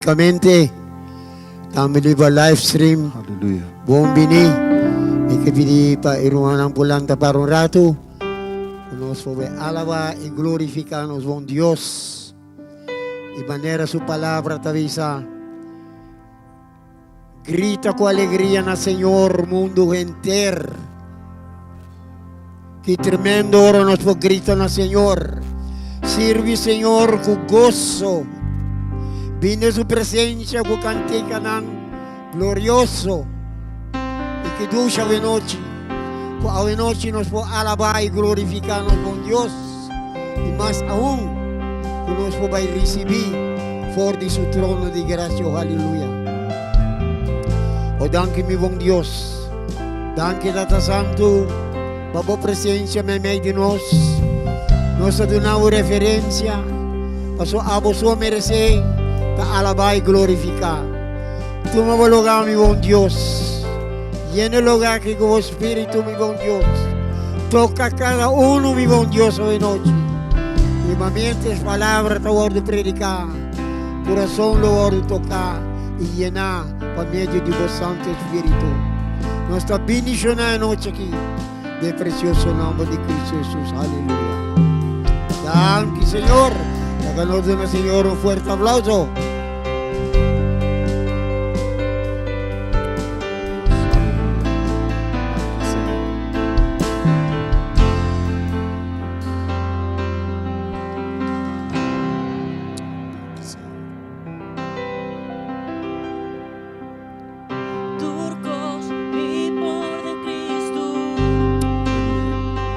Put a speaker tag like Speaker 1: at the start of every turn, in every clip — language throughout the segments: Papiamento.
Speaker 1: Kamente tambe riba live stream.
Speaker 2: Aleluya.
Speaker 1: Bon bini. Mi ke pidi pa e rumannan por lanta para un ratu. Ku nos por bay alaba i glorifiká nos bon Dios. I manera su palabra ta bisa, Grita ku alegria na Señor, mundu henter. Ki tremendo ora nos por grita na Señor. Sirbi Señor ku goso. Bin den su presencia ku kantikanan glorioso. I ki dushi awenochi ku awenochi nos por alabá i glorifiká nos bon Dios. I mas aun ku nos por bai risibí for di su trono di grasia. Oh, aleluya. Oh, danki mi bon Dios. Danki Tata Santu pa bo presencia meimei di nos. Nos ta duna bo referencia paso abo so merece ta alaba y glorifica. Tuma bo lugar mi bon Dios. Yena e lugar aki cu bo spiritu mi bon Dios. Toca cada uno mi bon Dios hoy nochi. Y mientras palabra ta wordo predica, corazon lo wordo toca y yena pa medio di bo Santo Spiritu. Nos ta bendiciona e nochi aki den precioso nomber di Cristo Jesus. Aleluya. Danki, Señor. Laga nos duna Señor un fuerte aplauso.
Speaker 3: Tur kos mi por den Cristo,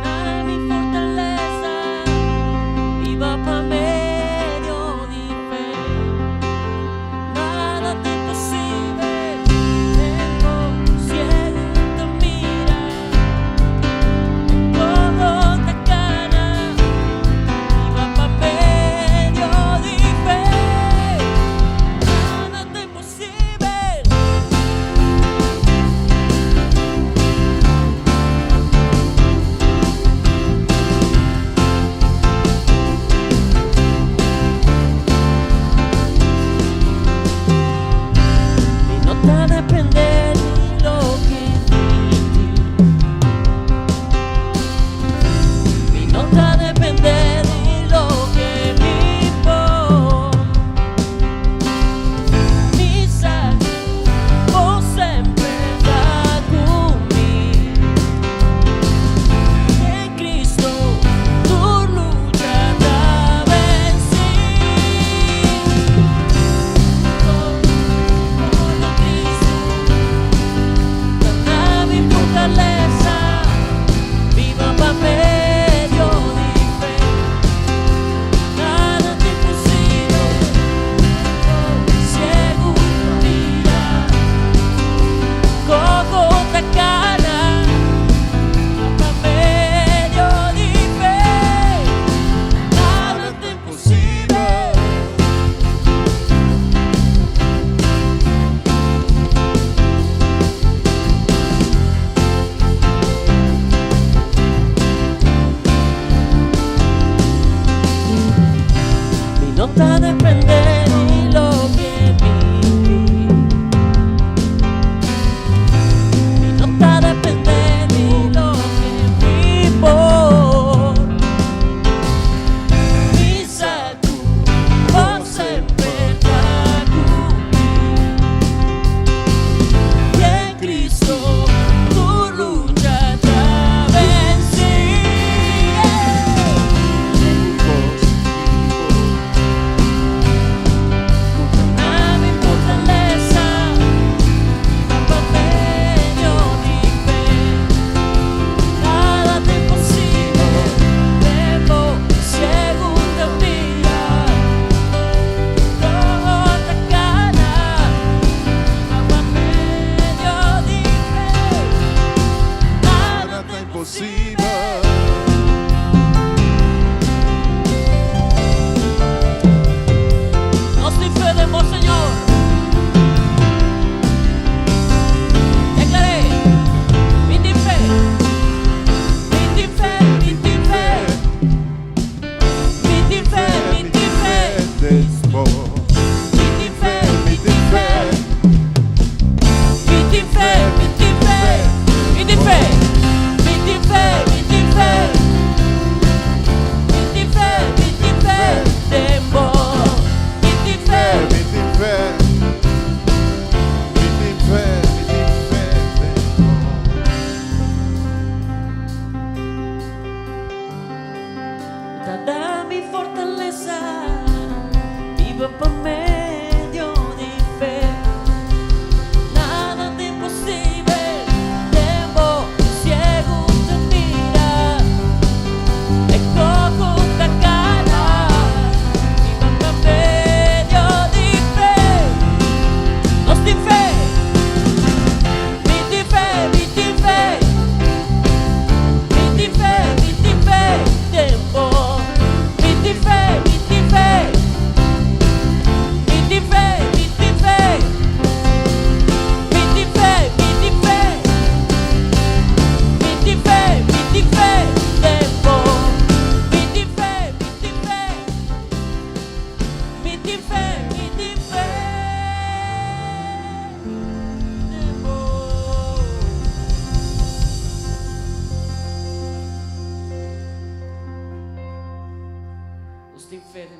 Speaker 3: na mi fortalesa, biba pa medio di fe.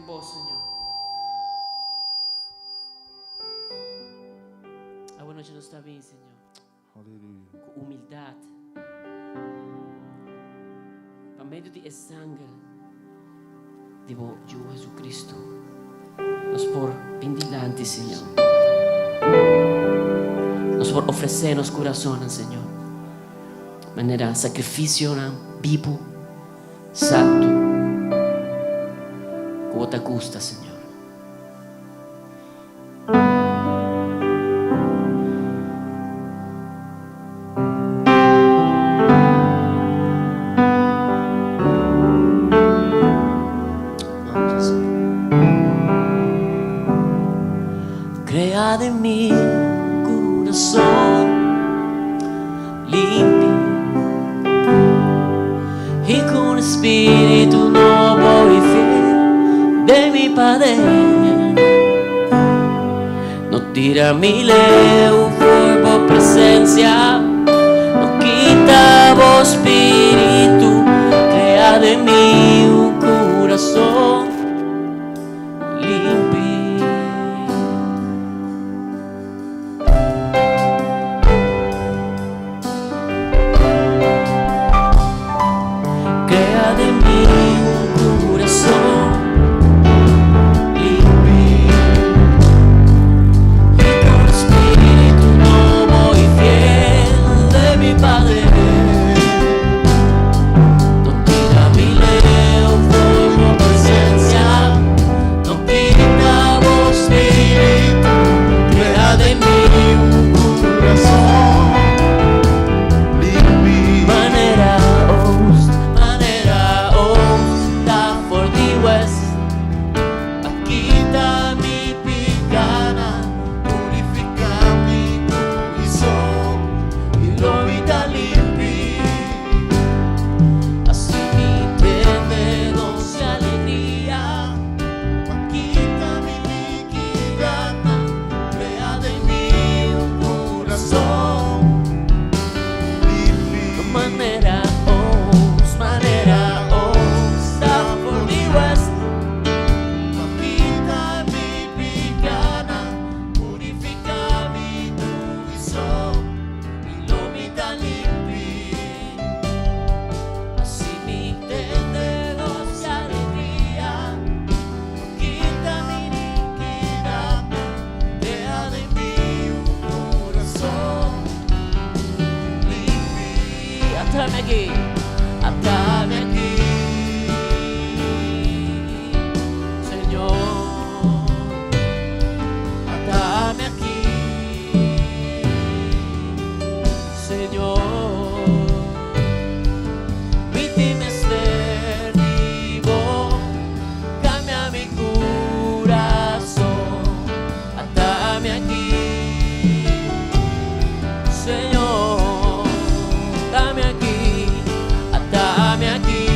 Speaker 3: den bo, Señor. Awe nochi nos ta bin, Señor.
Speaker 2: Aleluya.
Speaker 3: Ku humildat. Pa medio di e sanger di bo Yu Jesucristo, nos por bin dilanti, Señor. Nos por ofresé nos kurasonnan, Señor, manera sakrifisionan bibu, santu, ku bo ta gusta, Señor.
Speaker 2: Danki, Señor.
Speaker 3: Crea den mi corazón limpi y con espíritu nobo y fiel de mi Padre. No tira mi leu for bo presencia, no kita bo spiritu, crea den mi un corazón limpi. Crea den mi un corazón limpi y con espíritu nobo y fiel de mi Padre. No tira mi leu for bo presencia, no kita bo spiritu, crea den mi un
Speaker 2: Corazón limpi.
Speaker 3: Manera oost, manera oost, ta for di west. Kita mi pikánan,
Speaker 2: Purifiká mi ku hisop i lo mi ta limpi.
Speaker 3: Hasi mi tende goso i alegria.
Speaker 2: Kita mi inikidat, krea den mi un kurason limpi.
Speaker 3: Manera oost, ta for di west.
Speaker 2: Kita mi pikánan, purifiká mi ku hisop i lo mi ta limpi.
Speaker 3: Hasi mi tende goso i alegria.
Speaker 2: Kita mi inikidat, krea den mi un kurason limpi.
Speaker 3: At'ami aki, at'ami aki, Señor. At'ami aki, Señor. Mi tin mester di bo, kambia mi kurason. At'ami aki, Señor. At'ami aki, at'ami aki,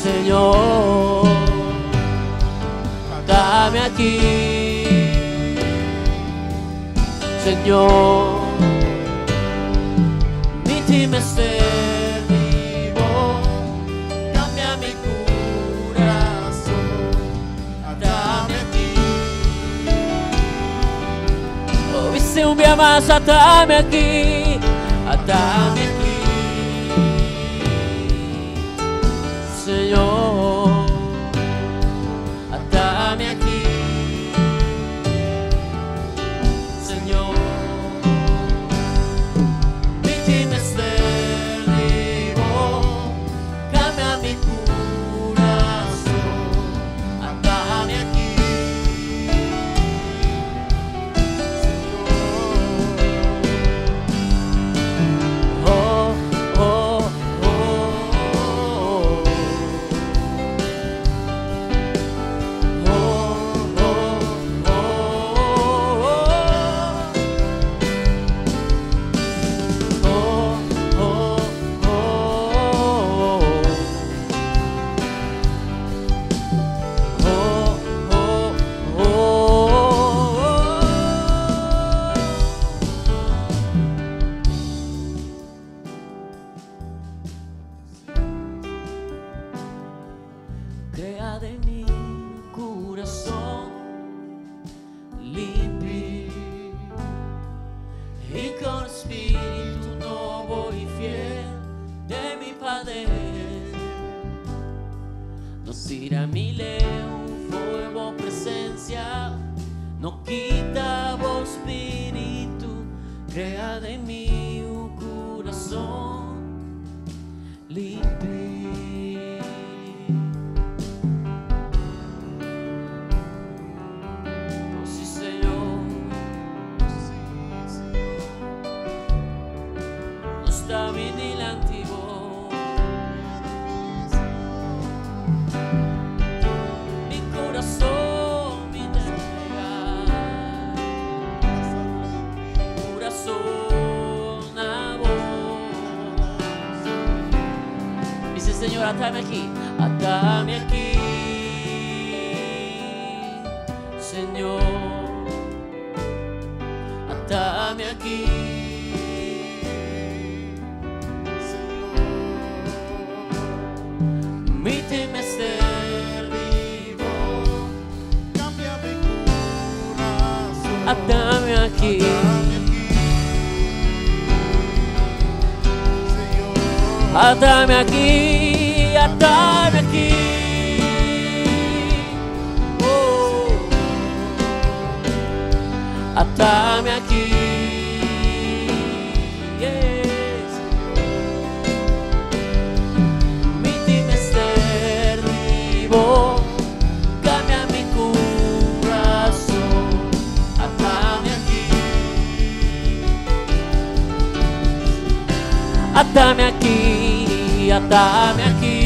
Speaker 3: Señor. At'ami aki, Señor. Mi tin mester di bo, kambia mi kurason. At'ami aki. Oh, bis'é un bia mas, at'ami aki, at'ami aki, Señor. At'ami aki, Señor. Mi tin mester di bo, kambia mi kurason. At'ami aki, Señor. Krea mi leu fo'i bo presensia, no kita bo spiritu, krea den mi un kurason limpi. Oh, sí, Señor. Nos ta bin dilanti bo. Mi kurason mi ta entregá. Kurason na bo. Bisa Señor, atami aki, atami aki, Señor, atami aki. Mi tin mester di bo.
Speaker 2: Kambia mi kurason.
Speaker 3: Atami aki.
Speaker 2: Atami aki, Señor.
Speaker 3: Atami aki, atami aki. Oh. Atami aki. Yes. Mi tin mester di bo. Kambia mi kurason. Atami aki. Atami aki, atami aki.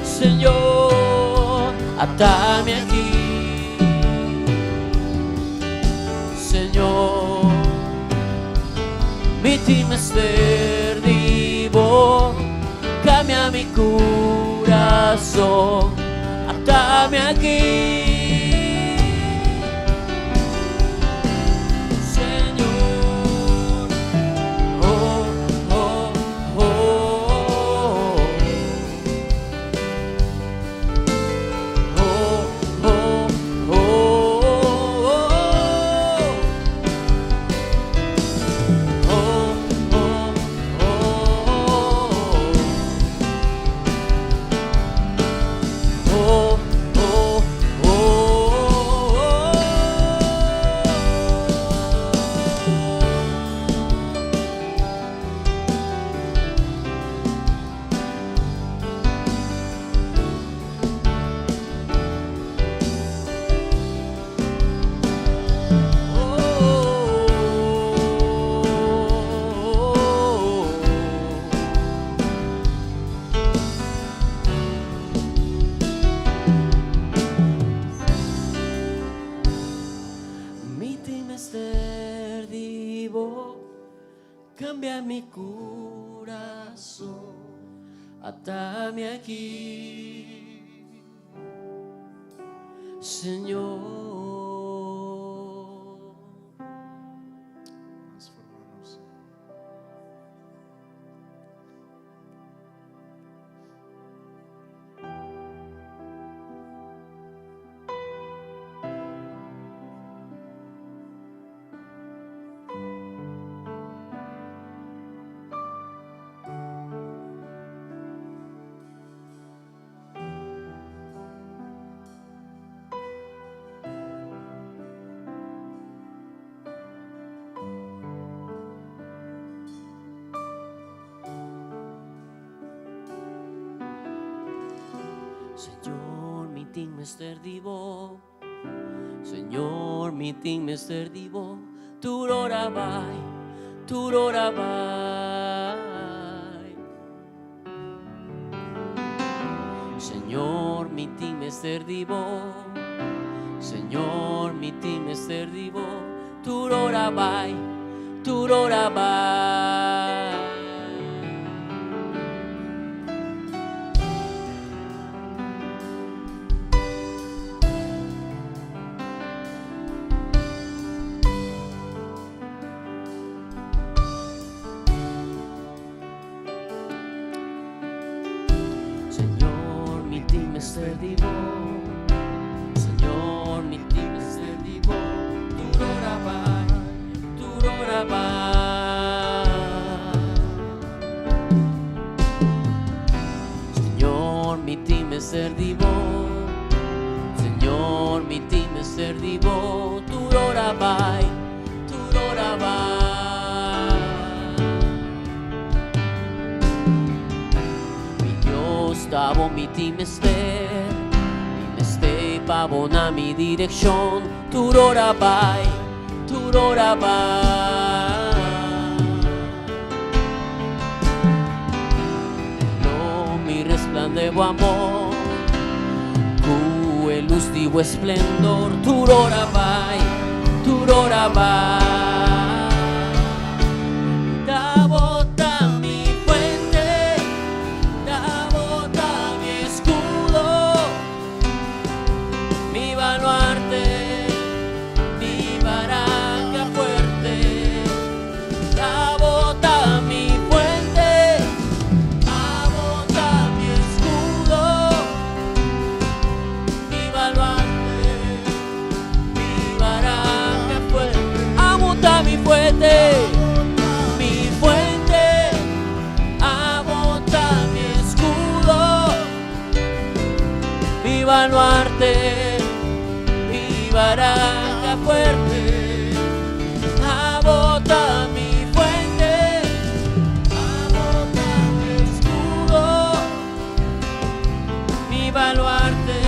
Speaker 3: Señor, atami aki. Señor, mi tin mester di bo, kambia mi kurason, atami aki. Señor, oh, oh, oh. Oh, oh, oh, oh. Oh, oh, oh. Oh, oh, oh. Oh. Mi tin mester di bo, kambia mi kurason, atami aki, Señor.
Speaker 2: Transforma nos, Señor.
Speaker 3: Señor, mi tin mester di bo. Señor, mi tin mester di bo. Tur ora bai, tur ora bai. Señor, mi tin mester di bo. Señor, mi tin mester di bo. Tur ora bai, tur ora bai. Señor, mi tin mester di bo. Señor, mi tin mester di bo. Tur ora bai, tur ora bai. mester di bo. Señor, mi tin mester di bo. Tur ora bai, tur ora bai. Mi Dios, ta bo mi tin mester. Mi mester pa bo na mi direkshon. Tur ora bai, tur ora bai. Lo mi resplande bo amor ku e lus di bo esplendor. Tur ora bai, tur ora bai. Ta bo ta mi fuente, ta bo ta mi eskudo, mi baluarte, mi baranka fuerte. Ta bo ta mi fuente, abo ta mi eskudo, mi baluarte, mi baranka fuerte. Abo ta mi fuente, mi fuente, abo ta mi eskudo, mi baluarte, mi baranka fuerte. Abo ta mi fuente, abo ta mi eskudo, mi baluarte,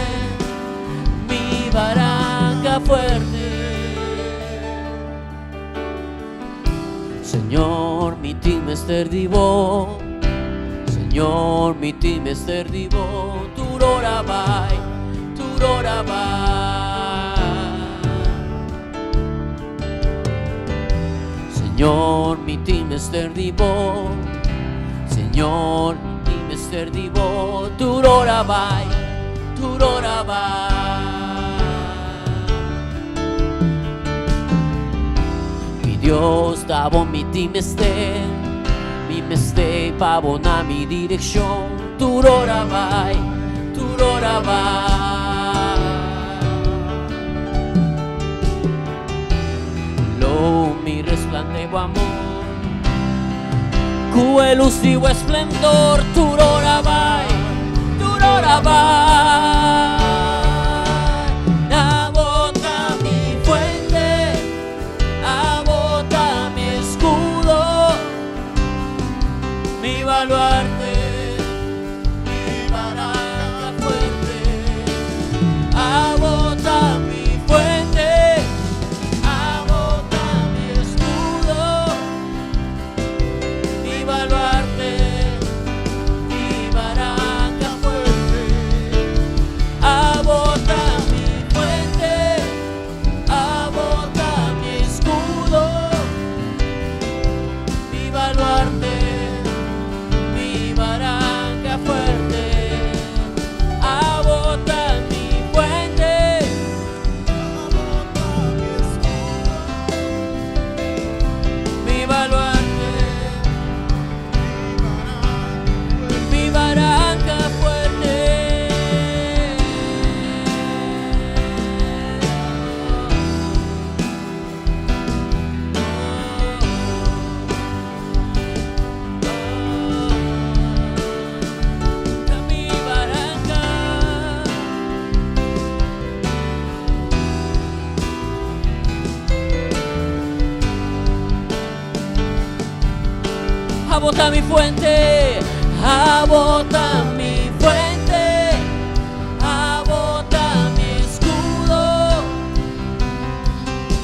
Speaker 3: mi baranka fuerte. Señor, mi tin mester di bo. Señor, mi tin mester di bo. Tur ora bai, tur ora bai. Señor, mi tin mester di bo. Señor, mi tin mester di bo. Tur ora bai, tur ora bai. Mi Dios, ta bo mi tin mester. Mi mester pa bo na mi direkshon. Tur ora bai, tur ora bai. Lo mi resplande bo amor ku e lus di bo esplendor. Tur ora bai, tur ora bai. Abo ta mi fuente, abo ta mi eskudo, mi baluarte, mi baranka fuerte. Abo ta mi fuente, abo ta mi eskudo, mi baluarte, mi baranka fuerte. Abo ta mi fuente, abo ta mi eskudo, mi baluarte, mi baranka fuerte. Abo ta mi fuente, mi baluarte, mi baranka fuerte. Mi baranka. Abo ta mi fuente, abo ta mi fuente, abo ta mi eskudo,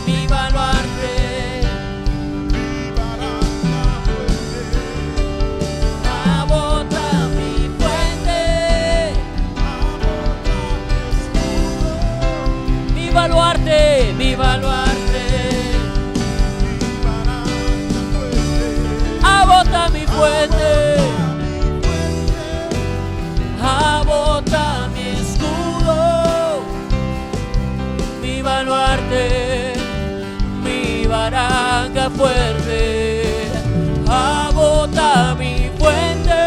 Speaker 3: mi baluarte, abo ta mi fuente, mi baluarte, mi baluarte, abo ta mi fuente, abo ta mi eskudo, mi baluarte, mi baranka fuerte. Abo ta mi fuente,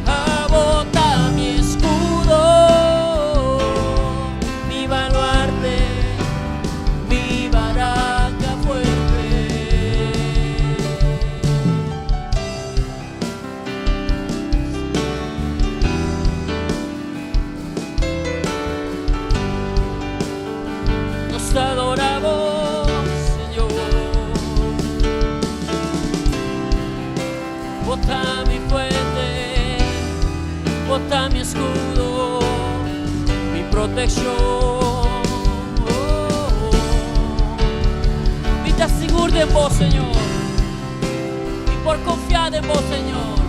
Speaker 3: abo ta mi eskudo, mi baluarte, mi baranka fuerte. protekshon. Mi ta sigur den bo, Señor. Mi por konfia den bo, Señor.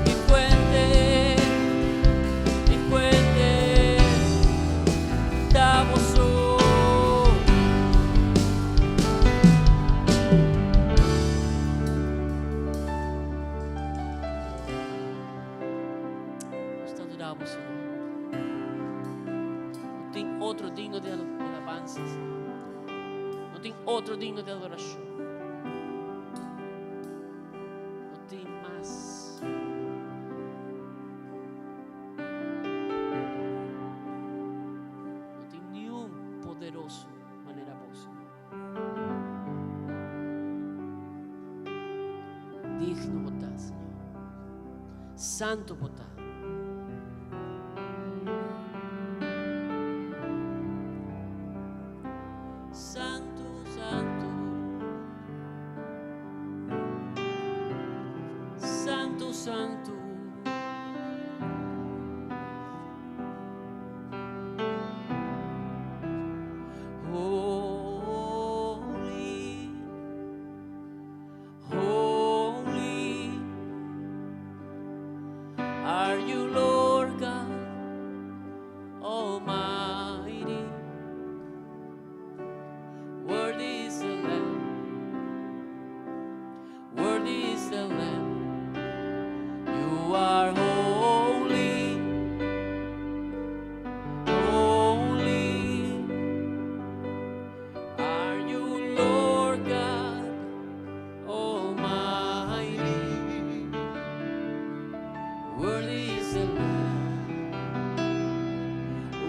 Speaker 3: Mi fuente, mi fuente, ta bo so. Nos ta adorá bo, Señor. No tin otro digno di alabansa, Señor. No tin otro digno di adorashon. No tin mas. No tin niun poderoso manera bo, Señor. Digno bo ta, Señor. Santo bo ta. Santo, santo. Santo, santo. Holy, holy are you, Lord God Almighty. Worthy is the Lamb, worthy is the Lamb. You are holy, holy. Are you, Lord God Almighty? Worthy is the Lamb,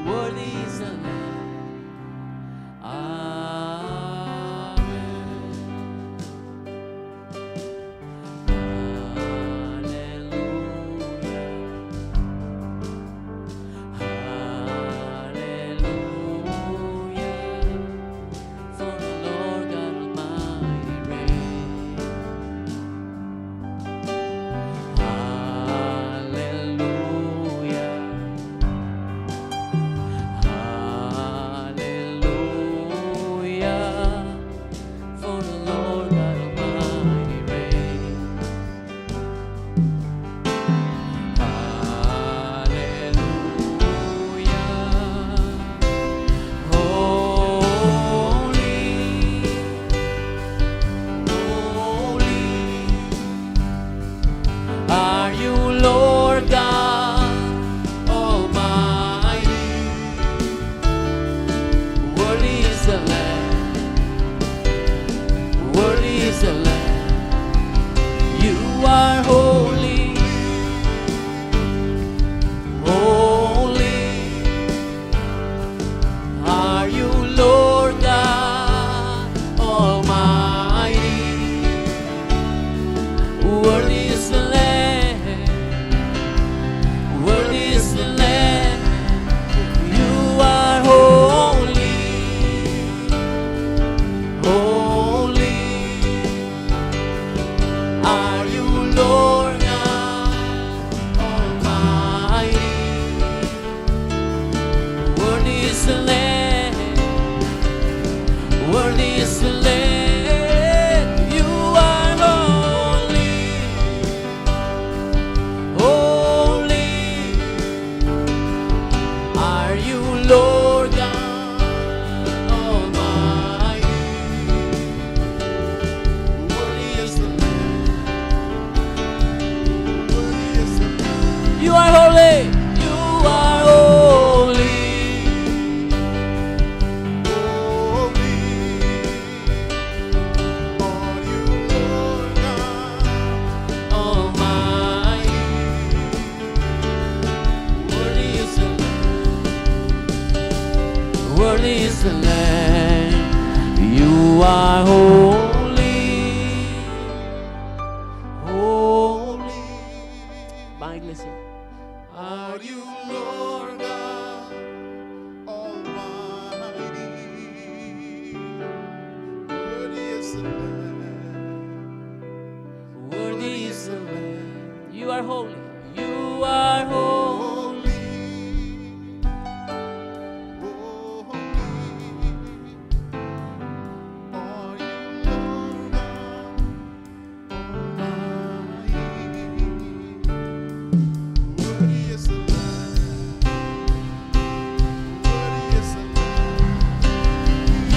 Speaker 3: worthy is the Lamb. Amen. Hallelujah. Hallelujah. For the Lord God Almighty reigns. Hallelujah. Hallelujah. For the Lord God Almighty reigns. Hallelujah. Holy, holy are you, Lord God Almighty. Worthy is the Lamb. Worthy is the Lamb. You are holy, holy. Are you, Lord God Almighty? Worthy is the Lamb. Worthy is the Lamb. You are holy, holy. Are you, Lord God Almighty? Worthy is the Lamb. Worthy is the Lamb. You are holy, holy. Are you, Lord God Almighty?
Speaker 2: Worthy is the Lamb. Worthy is the Lamb.
Speaker 3: You are holy. You are holy.
Speaker 2: Holy are you, Lord God
Speaker 3: Almighty. Worthy is the Lamb. Worthy is the Lamb. You are holy. Holy. Ban, iglesia.
Speaker 2: Are you, Lord God Almighty? Worthy is the Lamb.
Speaker 3: are holy. You are holy.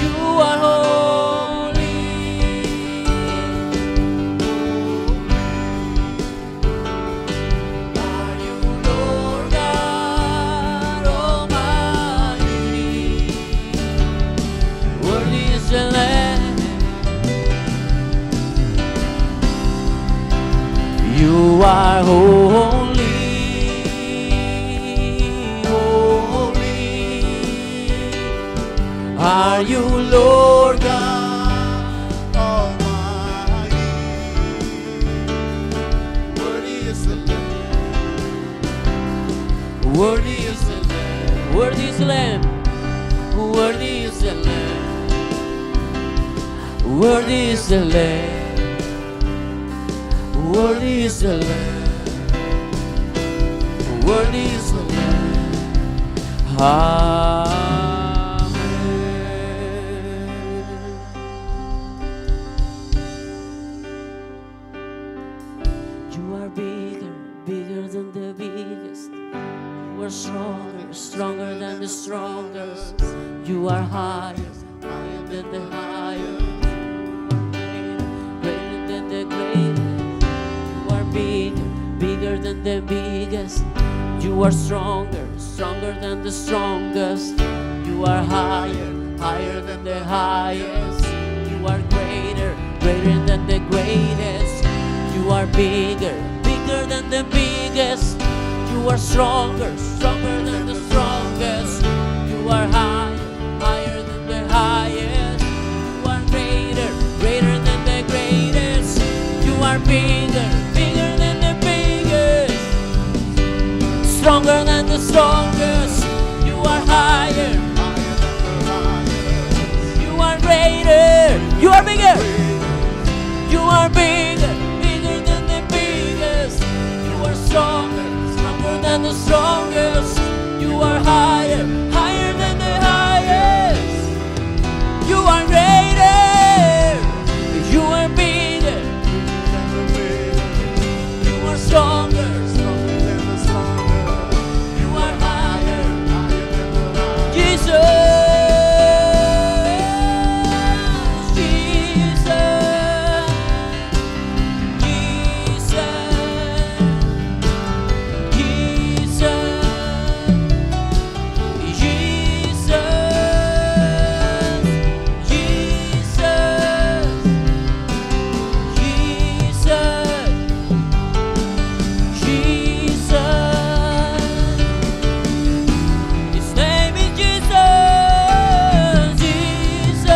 Speaker 3: You are holy. Are you Lord God Almighty? Worthy is the Lamb. You are holy, holy. Are you Lord God?
Speaker 2: Almighty? Worthy is the Lamb.
Speaker 3: Worthy is the Lamb. Worthy is the Lamb. Worthy is the Lamb. Worthy is the Lamb. Worthy is the Lamb. Worthy is the Lamb. Amen. You are bigger, bigger than the biggest. You are stronger, stronger than the strongest. You are higher, higher than the highest. Greater than the greatest. You are bigger, bigger than the biggest. You are stronger, stronger than the strongest. You are higher, higher than the highest. You are greater, greater than the greatest. You are bigger, bigger than the biggest. You are stronger, stronger than the strongest. You are higher, higher than the highest. You are greater, greater than the greatest. You are bigger, bigger than the biggest. Stronger than the strongest. You are higher. You are greater. You are bigger. You are bigger, bigger than the biggest. You are stronger, stronger than the strongest. You are higher, higher than the highest. You are greater. You are bigger. You are stronger. You are higher. Jesus. Jesus. Jesus. Jesus. Jesus. Jesus. Jesus. Jesus. His name is Jesus. Jesus.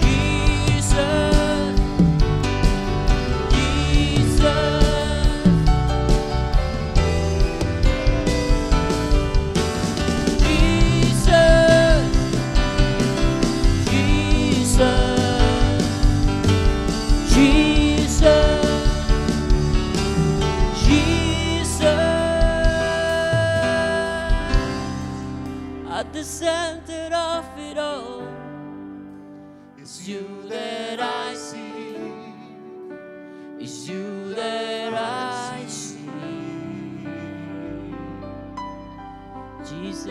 Speaker 3: Jesus. Jesus. Jesus. Jesus. Jesus. Jesus. At the center of it all, it's you that I see. It's you that I see. Jesus.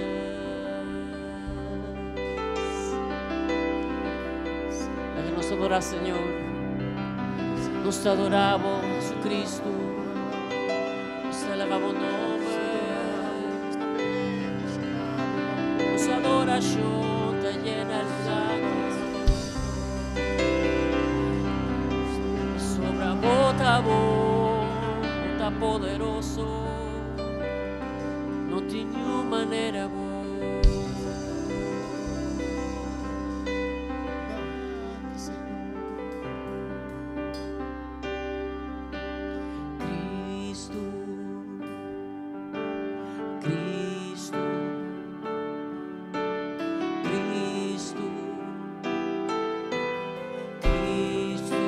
Speaker 3: Laga nos adora, Señor. Nos ta adora Bo, Jesucristo. Nos ta alaba Bo nomber. Nos adoracion ta yena e lugar. Sobra Bo ta bon, Bo ta poderoso. No tin ningun manera Bo.
Speaker 2: Señor.
Speaker 3: Cristo, Cristo, Cristo, Cristo,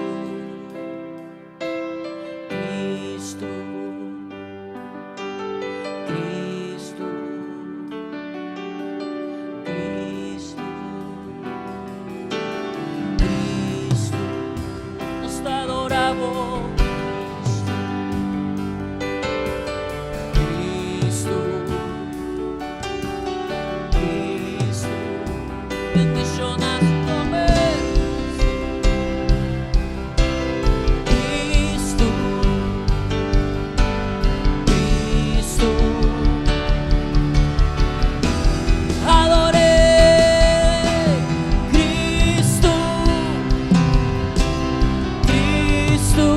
Speaker 3: Abo. Cristo, Cristo, bendiciona su nomber. Cristo, Cristo, ador'é. Cristo, Cristo,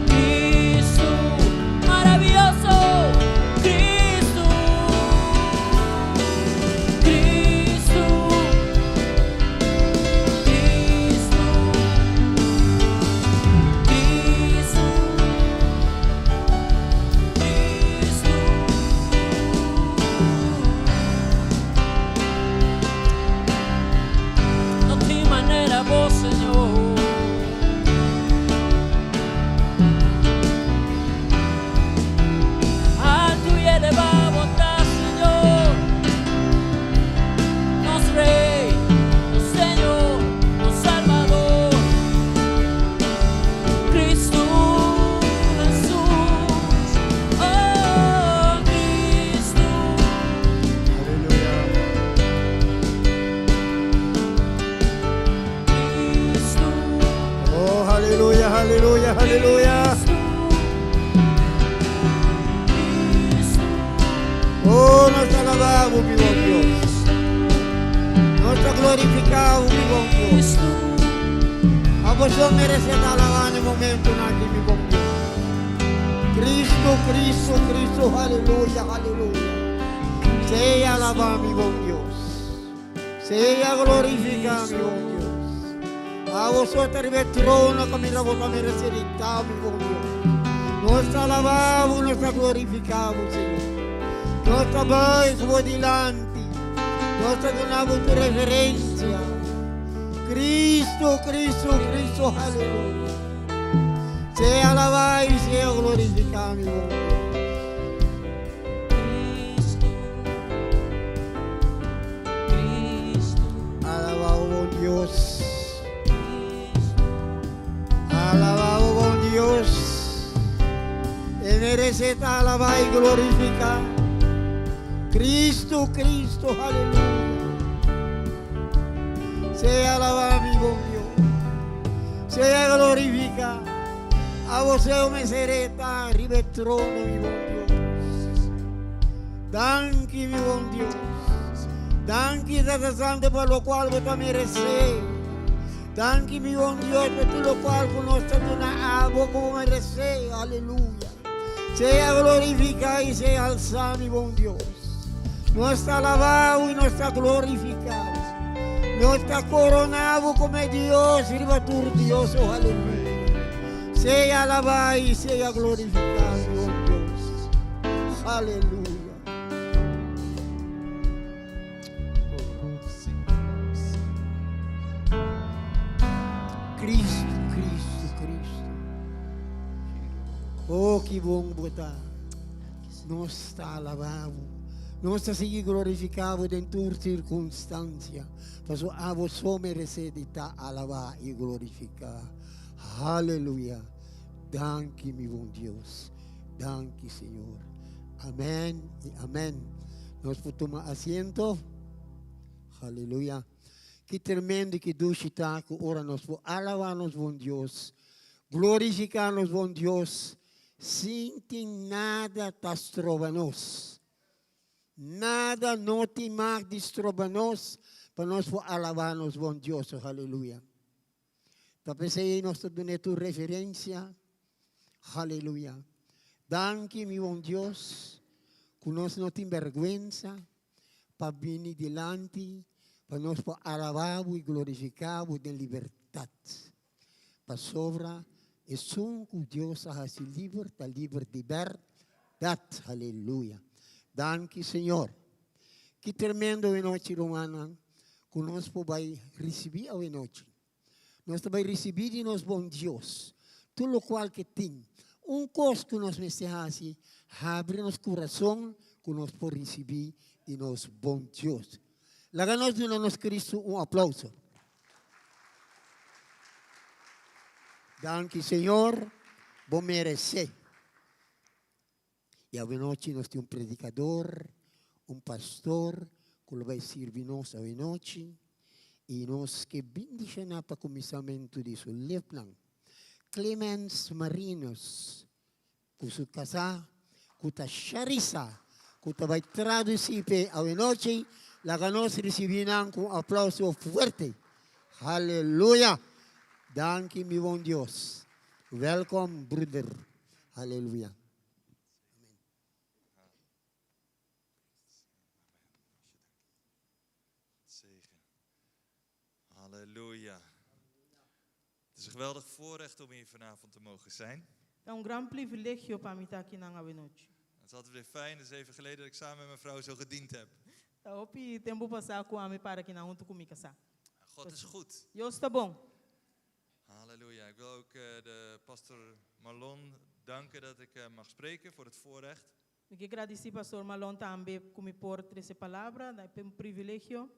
Speaker 3: Cristo, maraviyoso, Cristo, Cristo, Cristo, Cristo, Cristo. No tin manera bo, Señor. Alto y elevado está, Señor. Nos Rey, nos Señor, nos Salvador. Cristo Jesús. Oh, Cristo.
Speaker 1: Aleluya.
Speaker 3: Cristo.
Speaker 1: Oh, aleluya, aleluya, aleluya.
Speaker 3: Cristo. Cristo.
Speaker 1: Oh, nos ta alabá bo, mi bon Dios. Nos ta glorifiká bo, mi bon Dios.
Speaker 3: Cristo.
Speaker 1: Abo so meresé alabá na e momentonan aki, mi bon Dios. Cristo, Cristo, Cristo, aleluya, aleluya. Sea alabá, mi bon Dios. Sea glorifiká, mi bon Dios. Abo so ta riba e trono kaminda bo ta meresé di ta, mi bon Dios. Nos ta alabá bo, nos ta glorifiká bo, Señor. Nos ta buig bo dilanti. Nos ta duna bo tur reverensia. Cristo, Cristo, Cristo, aleluya. Sea alabá i sea glorifiká, mi bon Dios.
Speaker 3: Cristo. Cristo.
Speaker 1: Alabá bon Dios. Alabá bon Dios. E meresé ta alabá i glorifiká. Cristo, Cristo, aleluya. Sea alabá, mi bon Dios. Sea glorifiká. Abo so meresé ta riba e trono, mi bon Dios. Danki, mi bon Dios. Danki, Tata Santu, pa lokual bo ta meresé. Danki, mi bon Dios, pa tur lokual ku nos ta duna abo ku bo meresé. Aleluya. Sea glorifiká i sea alsá, mi bon Dios. Nos ta alabá i nos ta glorifiká. Nos ta koroná komo Dios, riba tur Dios, oh, aleluya. Sea alabá i sea glorifiká, mi bon Dios. Aleluya. Cristo, Cristo, Cristo. Oh, ki bon bo ta. Nos ta alabá bo. Nos ta sigui glorifiká bo den tur sirkunstansia. Paso abo so meresé di ta alabá i glorifiká. Aleluya. Danki, mi bon Dios. Danki, Señor. Amèn i amèn. Nos por tuma asiento. Aleluya. Ki tremendo ki dushi ta ku ora nos por alabá nos bon Dios, glorifiká nos bon Dios, sin tin nada ta stroba nos. Nada no tin mag di stroba nos pa nos por alabá nos bon Dios. Aleluya. Ta p'esei nos ta duna tur reverensia. Aleluya. Danki, mi bon Dios, ku nos no tin bèrgwensa pa bini dilanti, pa nos por alabá i glorifiká den libertat. Pasobra esun ku Dios a hasi liber, ta liber di bèrdat. Aleluya. Danki, Señor. Ki tremendo anochi, rumannan, ku nos por risibí anochi. Nos ta bai risibí di nos bon Dios. Tur lokual ku tin. Un kos ku nos mester hasi, habri nos kurason ku nos por risibí di nos bon Dios. Laga nos duna nos Cristo un aplouso. Danki Señor, bo meresé. I awenochi nos tin un predikador, un pastor ku lo bai sirbi nos awenochi i nos ke bindishoná pa kuminsamentu di su lepnan. Clemens Marinus ku su kasá ku ta Sharissa ku ta bai tradusí p'e awenochi, laga nos risibí nan ku un aplauso fuerte. Haleluya! Danki mi bon Dios. Wèlkòm bruder. Haleluya.
Speaker 2: Zegen. Halleluja. Het is een geweldig voorrecht om hier vanavond te mogen zijn.
Speaker 4: Ta un gran privilegio pa mi ta akinan awenochi.
Speaker 2: Het is altijd weer fijn, het is even geleden dat ik samen met mijn vrouw zo gediend heb.
Speaker 4: Ta hopi tempu pasá ku ami para akinan huntu ku mi kasá.
Speaker 2: God is goed.
Speaker 4: Dios ta bon.
Speaker 2: Halleluja. Ik wil ook de pastor Marlon danken dat ik mag spreken voor het voorrecht.
Speaker 4: Mi ke gradisí Pastor Marlon tambe ku mi por trese palabra, ta un privilegio.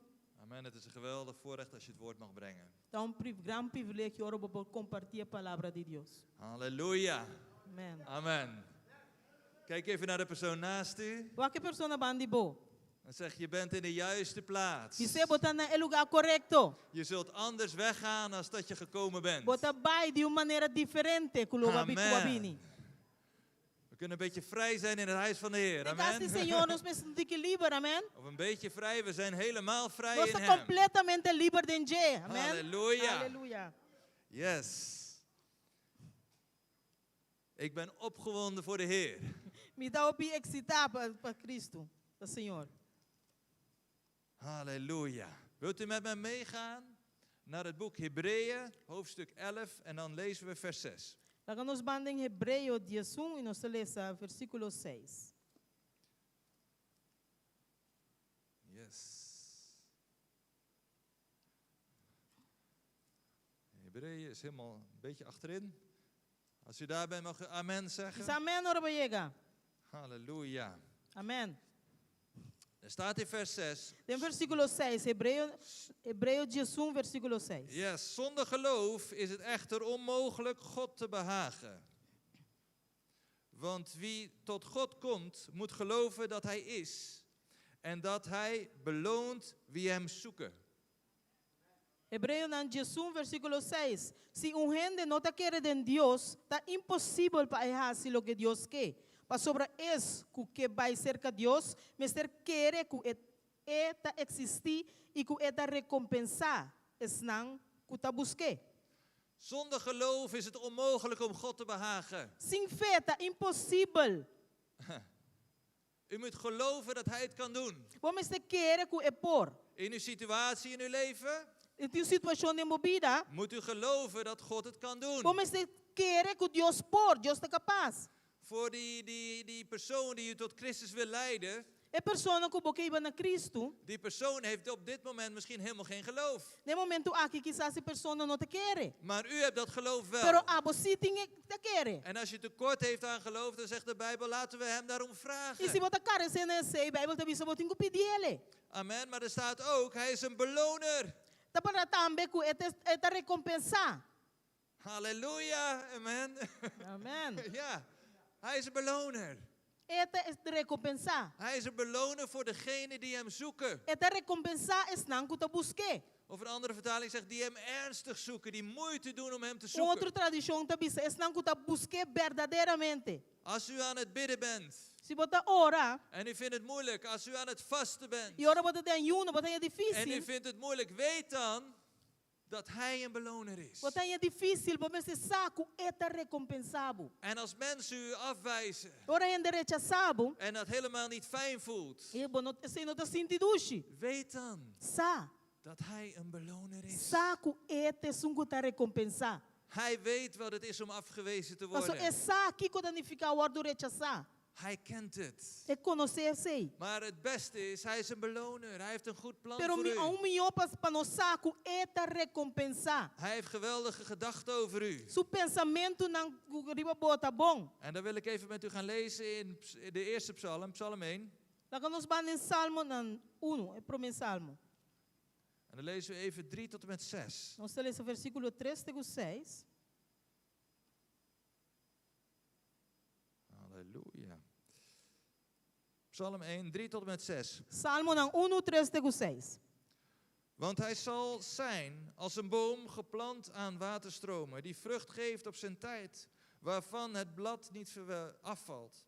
Speaker 2: Amen. Het is een geweldig voorrecht als je het woord mag brengen.
Speaker 4: Ta un gran privilegio ora bo por kompartí e palabra di Dios.
Speaker 2: Halleluja.
Speaker 4: Amen.
Speaker 2: Amen. Kijk even naar de persoon naast u.
Speaker 4: Wak e persona banda di bo.
Speaker 2: En zeg, je bent in de juiste plaats.
Speaker 4: Bis'é bo ta na e lugá korekto.
Speaker 2: Je zult anders weggaan als dat je gekomen bent.
Speaker 4: Bo ta bai di un manera diferente ku lo bo a bini.
Speaker 2: Amen. We kunnen een beetje vrij zijn in het huis van de Heer.
Speaker 4: Den kas di
Speaker 2: Amen.
Speaker 4: Señor nos mester un tiki liber, amen.
Speaker 2: Of een beetje vrij, we zijn helemaal vrij
Speaker 4: Nos
Speaker 2: in
Speaker 4: ta
Speaker 2: Hem.
Speaker 4: kompletamente liber den dje, amen.
Speaker 2: Halleluja.
Speaker 4: Aleluya.
Speaker 2: Yes. Ik ben opgewonden voor de Heer.
Speaker 4: Mi ta hopi eksitá pa pa Kristu, pa Señor.
Speaker 2: Halleluja. Wilt u met mij meegaan naar het boek Hebreeën, hoofdstuk 11, en dan lezen we vers 6.
Speaker 4: Laga nos ban den Hebreo 11 i nos ta lesa versíkulo 6.
Speaker 2: Yes. Hebreeën is helemaal een beetje achterin. Als u daar bent, mag u amen zeggen.
Speaker 4: Bisa amen ora bo yega.
Speaker 2: Halleluja.
Speaker 4: Amen.
Speaker 2: Er staat in vers 6.
Speaker 4: Den versíkulo 6, Hebreo, Hebreo 11, versíkulo 6.
Speaker 2: Yes, zonder geloof is het echter onmogelijk God te behagen. Want wie tot God komt, moet geloven dat Hij is en dat Hij beloont wie Hem zoeken.
Speaker 4: Hebreonan 11, versíkulo 6, Si un hende no ta kere den Dios, ta imposibel pa e hasi loke Dios ke. Pasobra es ku ke bai serka Dios mester kere ku e e ta eksistí i ku e ta rekompensá esnan ku ta busk'é.
Speaker 2: Zonder geloof is het onmogelijk om God te behagen.
Speaker 4: Sin fe ta imposibel.
Speaker 2: U moet geloven dat Hij het kan doen.
Speaker 4: Bo mester kere ku e por.
Speaker 2: In uw situatie in uw leven
Speaker 4: Den un situashon den bo bida.
Speaker 2: moet u geloven dat God het kan doen.
Speaker 4: Bo mester kere ku Dios por, Dios ta kapas.
Speaker 2: Voor die, die, die persoon die u tot Christus wil leiden.
Speaker 4: E persona ku bo ke hiba na Kristu.
Speaker 2: Die persoon heeft op dit moment misschien helemaal geen geloof.
Speaker 4: Na e momentu aki kisas e persona no ta kere.
Speaker 2: Maar u hebt dat geloof wel.
Speaker 4: Pero abo sí tin e ta kere.
Speaker 2: En als je tekort heeft aan geloof, dan zegt de Bijbel, laten we hem daarom vragen.
Speaker 4: I si bo ta karesé na esei, Bijbel ta bisa bo tin ku pidiele.
Speaker 2: Amen, maar er staat ook, hij is een beloner.
Speaker 4: Ta para tambe ku e ta e ta rekompensá.
Speaker 2: Halleluja, amen.
Speaker 4: Amen.
Speaker 2: Ja, hij is een beloner.
Speaker 4: E ta rekompensá.
Speaker 2: Hij is een beloner voor degenen die hem zoeken.
Speaker 4: E ta rekompensá esnan ku ta busk'é.
Speaker 2: Of een andere vertaling zegt, die hem ernstig zoeken, die moeite doen om hem te
Speaker 4: Un
Speaker 2: zoeken.
Speaker 4: otro tradishon ta bisa, esnan ku ta busk'é berdaderamente.
Speaker 2: Als u aan het bidden bent.
Speaker 4: Si bo ta ora.
Speaker 2: En u vindt het moeilijk, als u aan het vasten bent.
Speaker 4: I ora bo ta den ayuno, bo ta haña difísil.
Speaker 2: En u vindt het moeilijk, weet dan dat hij een beloner is.
Speaker 4: Bo ta haña difísil, bo mester sa ku e ta rekompensá bo.
Speaker 2: En als mensen u afwijzen.
Speaker 4: Ora hende rechasá bo.
Speaker 2: En dat helemaal niet fijn voelt.
Speaker 4: I bo no, esei no ta sinti dushi.
Speaker 2: Weet dan.
Speaker 4: Sa.
Speaker 2: Dat hij een beloner is.
Speaker 4: Sa ku e ta esun ku ta rekompensá.
Speaker 2: Hij weet wat het is om afgewezen te
Speaker 4: Paso
Speaker 2: worden.
Speaker 4: e sa kiko ta nifiká wòrdu rechasá.
Speaker 2: Hij kent het.
Speaker 4: E konosé esei.
Speaker 2: Maar het beste is, hij is een beloner. Hij heeft een goed plan
Speaker 4: Pero
Speaker 2: voor
Speaker 4: mi
Speaker 2: u.
Speaker 4: aun mihó pa pa nos sa ku e ta rekompensá.
Speaker 2: Hij heeft geweldige gedachten over u.
Speaker 4: Su pensamentunan riba bo ta bon.
Speaker 2: En daar wil ik even met u gaan lezen in de eerste psalm, psalm 1.
Speaker 4: Laga nos ban den Salmonan unu, e promé Salmo.
Speaker 2: En dan lezen we even 3 tot en met 6.
Speaker 4: Nos ta lesa versíkulo tres te ku seis.
Speaker 5: Psalm 1, 3 tot en met 6.
Speaker 4: Salmonan 1, 3 te ku 6.
Speaker 5: Want hij zal zijn als een boom geplant aan waterstromen, die vrucht geeft op zijn tijd, waarvan het blad niet verwe- afvalt.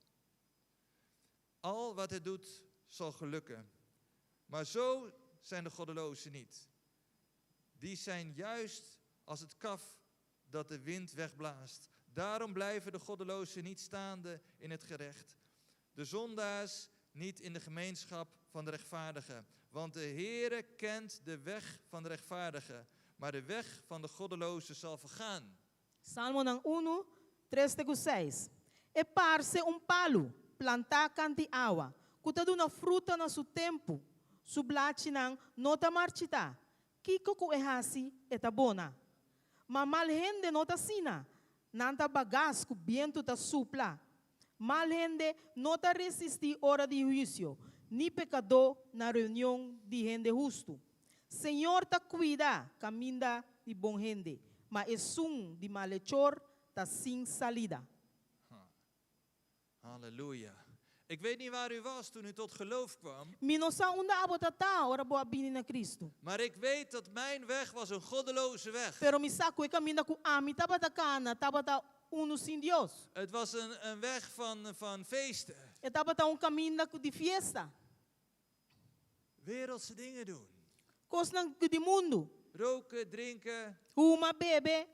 Speaker 5: Al wat hij doet, zal gelukken. Maar zo zijn de goddelozen niet. Die zijn juist als het kaf dat de wind wegblaast. Daarom blijven de goddelozen niet staande in het gerecht. De zondaars niet in de gemeenschap van de rechtvaardigen. Want de Heere kent de weg van de rechtvaardigen, maar de weg van de goddelozen zal vergaan.
Speaker 4: Salmonan 1, 3 te ku 6. E parse un palu, plantá kant'i awa, ku ta duna fruta na su tempu, su blachinan no ta marchitá, kiko ku e hasi, e ta bona. Ma mal hende no ta asina, nan ta bagas ku bientu ta supla. Mal hende no ta resistí ora di huisio, ni pekadó na reunion di hende hustu. Señor ta kuida kaminda di bon hende, ma esun di malechor ta sin salida.
Speaker 5: Halleluja. Ik weet niet waar u was toen u tot geloof kwam.
Speaker 4: Mi no sa unda abo ta ta ora bo a bini na Kristu.
Speaker 5: Maar ik weet dat mijn weg was een goddeloze weg.
Speaker 4: Pero mi sa ku e kaminda ku ami tabata kana tabata unu sin Dios.
Speaker 5: Het was een weg van feesten.
Speaker 4: E tabata un kaminda ku di fiesta.
Speaker 5: Wereldse dingen doen.
Speaker 4: Kosnan di mundu.
Speaker 5: Roken, drinken.
Speaker 4: Huma, bebe.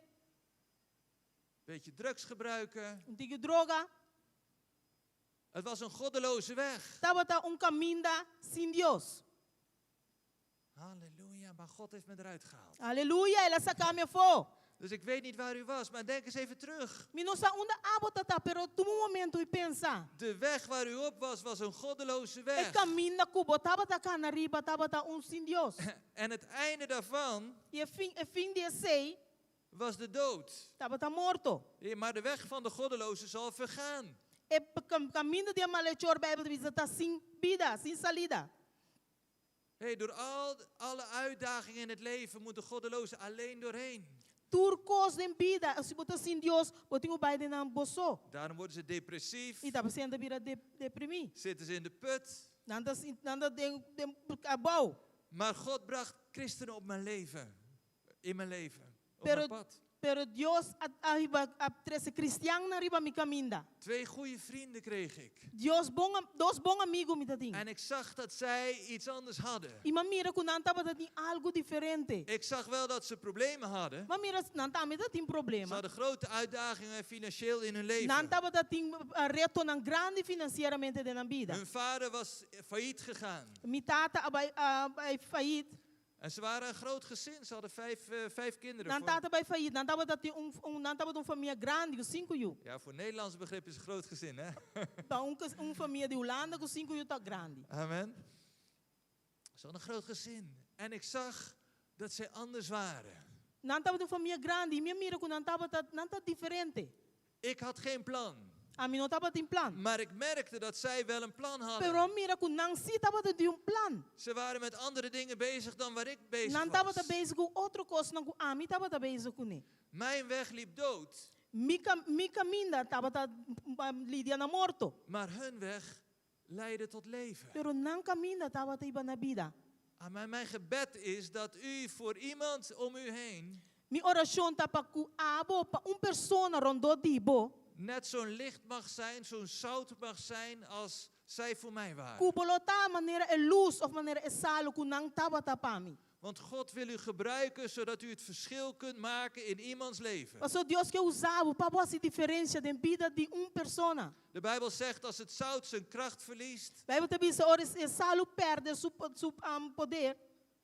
Speaker 5: Beetje drugs gebruiken.
Speaker 4: Un tiki droga.
Speaker 5: Het was een goddeloze weg.
Speaker 4: Tabata un kaminda sin Dios.
Speaker 5: Halleluja, maar God heeft me eruit gehaald.
Speaker 4: Aleluya, el a saka mi afó.
Speaker 5: Dus ik weet niet waar u was, maar denk eens even terug.
Speaker 4: Mi no sa unda abo ta ta, pero tuma un momento i pensa.
Speaker 5: De weg waar u op was, was een goddeloze
Speaker 4: E
Speaker 5: weg.
Speaker 4: kaminda ku bo tabata kana riba tabata un sin Dios.
Speaker 5: En het einde daarvan
Speaker 4: I e fin, e fin di esei
Speaker 5: was de dood.
Speaker 4: tabata morto.
Speaker 5: Maar de weg van de goddeloze zal vergaan.
Speaker 4: E kaminda di e malechor, Bijbel ta bisa, ta sin bida, sin salida.
Speaker 5: Hey, door alle uitdagingen in het leven moet de goddeloze alleen doorheen.
Speaker 4: Tur kos den bida, si bo ta sin Dios, bo tin ku bai den nan bo so.
Speaker 5: Daarom worden ze depressief.
Speaker 4: I ta p'esei nan ta bira deprimí.
Speaker 5: Zitten ze in de put.
Speaker 4: Nan ta sin, nan ta den, den abou.
Speaker 5: Maar God bracht christenen op mijn leven. In mijn leven. Op
Speaker 4: Pero
Speaker 5: mijn pad.
Speaker 4: Pero Dios a a hiba a trese kristiannan riba mi kaminda.
Speaker 5: Twee goede vrienden kreeg ik.
Speaker 4: Dios bon dos bon amigu mi ta tin.
Speaker 5: En ik zag dat zij iets anders hadden.
Speaker 4: I m'a mira ku nan tabata tin algu diferente.
Speaker 5: Ik zag wel dat ze problemen hadden.
Speaker 4: M'a mira nan tambe ta tin
Speaker 5: Ze
Speaker 4: problema.
Speaker 5: hadden grote uitdagingen financieel in hun leven.
Speaker 4: Nan tabata tin retonan grandi finansieramente den nan bida.
Speaker 5: Hun vader was failliet gegaan.
Speaker 4: Mi tata a bai a bai failliet.
Speaker 5: En ze waren een groot gezin, ze hadden vijf, vijf kinderen.
Speaker 4: Nan
Speaker 5: Voor,
Speaker 4: tata a bai failliet, nan tabata tin un, un, nan tabata un famia grandi ku sinku yu.
Speaker 5: ja, voor Nederlands begrip is een groot gezin, hè?
Speaker 4: Pa un, un famia di Hulanda ku sinku yu ta grandi.
Speaker 5: Amen. Ze hadden een groot gezin. En ik zag dat zij anders waren.
Speaker 4: Nan tabata un famia grandi, i mi a mira ku nan tabata, nan ta diferente.
Speaker 5: Ik had geen plan.
Speaker 4: Ami no tabatin plan.
Speaker 5: Maar ik merkte dat zij wel een plan hadden.
Speaker 4: Pero mi a mira ku nan sí tabata tin un plan.
Speaker 5: Ze waren met andere dingen bezig dan waar ik bezig
Speaker 4: Nan tabata
Speaker 5: was.
Speaker 4: bezig ku otro kosnan ku ami tabata bezig kuné.
Speaker 5: Mijn weg liep dood.
Speaker 4: Mi mi kaminda tabata lidia na morto.
Speaker 5: Maar hun weg leidde tot leven.
Speaker 4: Pero nan kaminda tabata hiba na bida.
Speaker 5: Amen. Mijn gebed is dat u voor iemand om u heen
Speaker 4: Mi orashon ta pa ku abo pa un persona rondó di bo.
Speaker 5: Net zo'n licht mag zijn, zo'n zout mag zijn als zij voor mij waren.
Speaker 4: Ku bo lo ta manera e lus òf manera e salu ku nan tabata pa mi.
Speaker 5: Want God wil u gebruiken zodat u het verschil kunt maken in iemands leven.
Speaker 4: Pasobra Dios ke usa bo pa bo hasi diferensia den bida di un persona.
Speaker 5: De Bijbel zegt als het zout zijn kracht verliest.
Speaker 4: Bijbel ta bisa ora e salu pèrdè su su poder.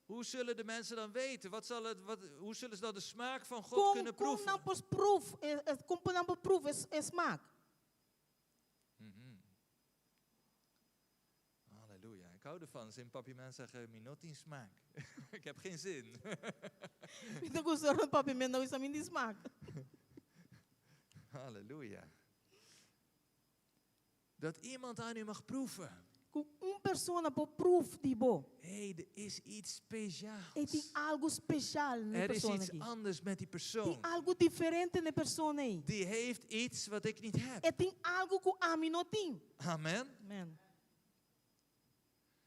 Speaker 5: Hoe zullen de mensen dan weten? Wat zal het, wat, hoe zullen ze dan de smaak van God
Speaker 4: Kon,
Speaker 5: kunnen
Speaker 4: kon
Speaker 5: proeven?
Speaker 4: nan por proef, kon nan por proef e smaak?
Speaker 5: Halleluja. Ik hou ervan. Als in papiamento zeggen, mi no tin smaak. Ik heb geen zin.
Speaker 4: Mi ta gusta ora papiamento ta bisa mi n'tin smaak.
Speaker 5: Halleluja. Dat iemand aan u mag proeven.
Speaker 4: Ku un persona por proef di bo.
Speaker 5: Hé, er is iets speciaals.
Speaker 4: E tin algu speshal na e
Speaker 5: Er is
Speaker 4: persona
Speaker 5: iets
Speaker 4: aki.
Speaker 5: anders met die persoon.
Speaker 4: Tin algu diferente na e persona ei.
Speaker 5: Die heeft iets wat ik niet heb.
Speaker 4: E tin algu ku ami no tin.
Speaker 5: Amen.
Speaker 4: Amen.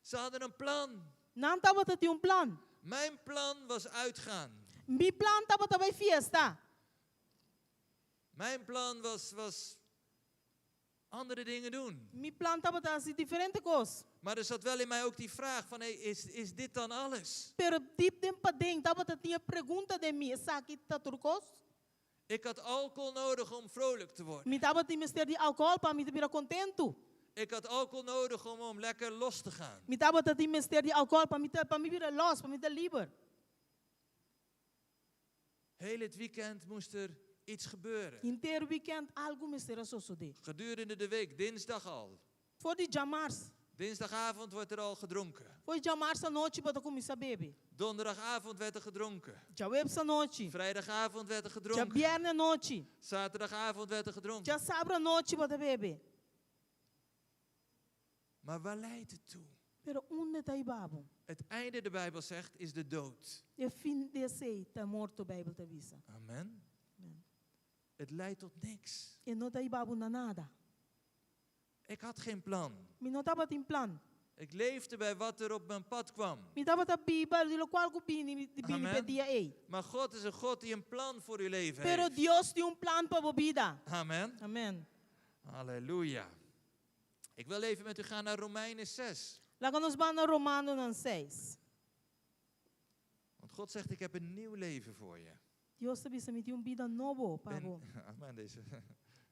Speaker 5: Ze hadden een plan.
Speaker 4: Nan tabatin un plan.
Speaker 5: Mijn plan was uitgaan.
Speaker 4: Mi plan tabata bai fiesta.
Speaker 5: Mijn plan was andere dingen doen.
Speaker 4: Mi plan tabata hasi diferente kos.
Speaker 5: Maar er zat wel in mij ook die vraag van, hey, is dit dan alles?
Speaker 4: Pero diep den paden tabata tin e pregunta den mi, esaki ta tur kos?
Speaker 5: Ik had alcohol nodig om vrolijk te worden.
Speaker 4: Mi tabatin mester di alkohòl pa mi ta bira kontentu.
Speaker 5: Ik had alcohol nodig om lekker los te gaan.
Speaker 4: Mi tabatin mester di alkohòl pa mi ta pa mi bira lòs, pa mi ta liber.
Speaker 5: Heel het weekend moest er iets gebeuren.
Speaker 4: Henter wikènt algu mester a sosodé.
Speaker 5: Gedurende de week, dinsdag al.
Speaker 4: For di djamars.
Speaker 5: Dinsdagavond wordt er al gedronken.
Speaker 4: For di djamars anochi bo ta kuminsá bebe.
Speaker 5: Donderdagavond werd er gedronken.
Speaker 4: Djaweps anochi.
Speaker 5: Vrijdagavond werd er gedronken.
Speaker 4: Djabièrnè anochi.
Speaker 5: Zaterdagavond werd er gedronken.
Speaker 4: Djasabra anochi bo ta bebe.
Speaker 5: Maar waar leidt het toe?
Speaker 4: Pero unda e ta hiba bo?
Speaker 5: Het einde, de Bijbel zegt, is de dood.
Speaker 4: E fin di esei ta morto, Bijbel ta bisa.
Speaker 5: Amen.
Speaker 4: Amen.
Speaker 5: Het leidt tot niks.
Speaker 4: E no ta hiba bo na nada.
Speaker 5: Ik had geen plan.
Speaker 4: Mi no tabatin plan.
Speaker 5: Ik leefde bij wat er op mijn pad kwam.
Speaker 4: Mi tabata biba di lokual ku bini bini p'e
Speaker 5: Amen.
Speaker 4: dia ei.
Speaker 5: Maar God is een God die een plan voor uw leven
Speaker 4: Pero
Speaker 5: heeft.
Speaker 4: Dios tin un plan pa bo bida.
Speaker 5: Amen.
Speaker 4: Amen.
Speaker 5: Halleluja. Ik wil even met u gaan naar Romeinen 6.
Speaker 4: Laga nos ban na Romanonan 6.
Speaker 5: Want God zegt, ik heb een nieuw leven voor je.
Speaker 4: Dios ta bisa mi tin un bida nobo pa
Speaker 5: Ben,
Speaker 4: bo.
Speaker 5: amen, deze,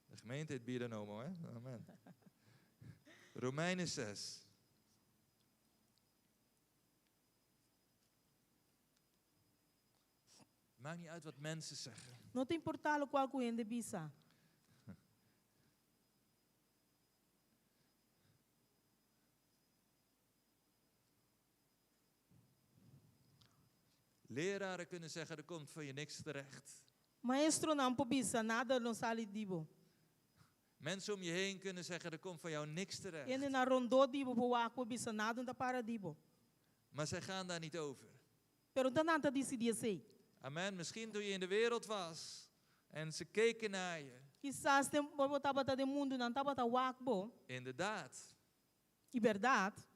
Speaker 5: de gemeente heet Bida Nomo, hè? Amen. Romeinen 6. Maakt niet uit wat mensen zeggen.
Speaker 4: No ta importá lokual ku hende bisa.
Speaker 5: Leraren kunnen zeggen, er komt van je niks terecht.
Speaker 4: Maestronan por bisa, nada no sali di bo.
Speaker 5: Mensen om je heen kunnen zeggen, er komt van jou niks terecht.
Speaker 4: Hendenan rondó di bo por wak por bisa, nada no ta para di bo.
Speaker 5: Maar zij gaan daar niet over.
Speaker 4: Pero no ta nan ta disidí esei.
Speaker 5: Amen. Misschien toen je in de wereld was en ze keken naar je.
Speaker 4: Kisas tempu bo tabata den mundu nan tabata wak bo.
Speaker 5: Inderdaad.
Speaker 4: I bèrdat.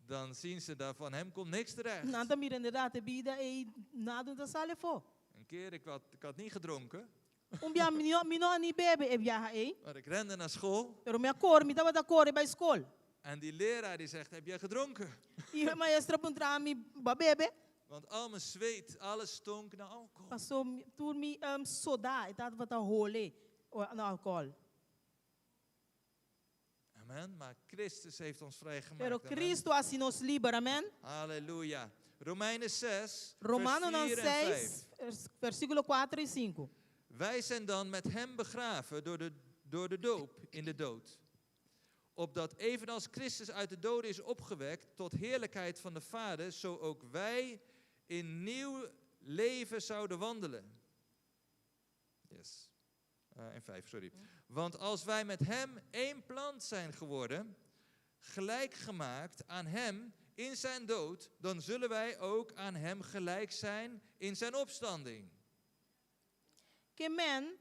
Speaker 5: Dan zien ze daar van hem komt niks terecht.
Speaker 4: Nan ta mira inderdaad e bida ei nada no ta sali afó.
Speaker 5: Een keer, ik had niet gedronken.
Speaker 4: Un bia mi no, mi no a ni bebe e biaha ei.
Speaker 5: Maar ik rende naar school.
Speaker 4: Pero mi a kore, mi tabata kore bai skol.
Speaker 5: En die leraar die zegt, heb jij gedronken?
Speaker 4: I e maestro a puntra mi, Bo a bebe?
Speaker 5: Want al mijn zweet, alles stonk naar alcohol.
Speaker 4: Paso tur mi sodá, e tabata hole na alcohol.
Speaker 5: Amen. Maar Christus heeft ons vrijgemaakt.
Speaker 4: Pero
Speaker 5: Amen.
Speaker 4: Cristo a hasi nos liber, amen.
Speaker 5: Halleluja. Romeinen 6, vers
Speaker 4: Romanonan
Speaker 5: 4 en
Speaker 4: 6,
Speaker 5: 5.
Speaker 4: versíkulo 4 i 5.
Speaker 5: Wij zijn dan met hem begraven door de doop in de dood. Opdat evenals Christus uit de doden is opgewekt tot heerlijkheid van de Vader, zo ook wij in nieuw leven zouden wandelen. Yes. En 5, sorry. Want als wij met hem één plant zijn geworden, gelijk gemaakt aan hem in zijn dood, dan zullen wij ook aan hem gelijk zijn in zijn opstanding.
Speaker 4: Ke men,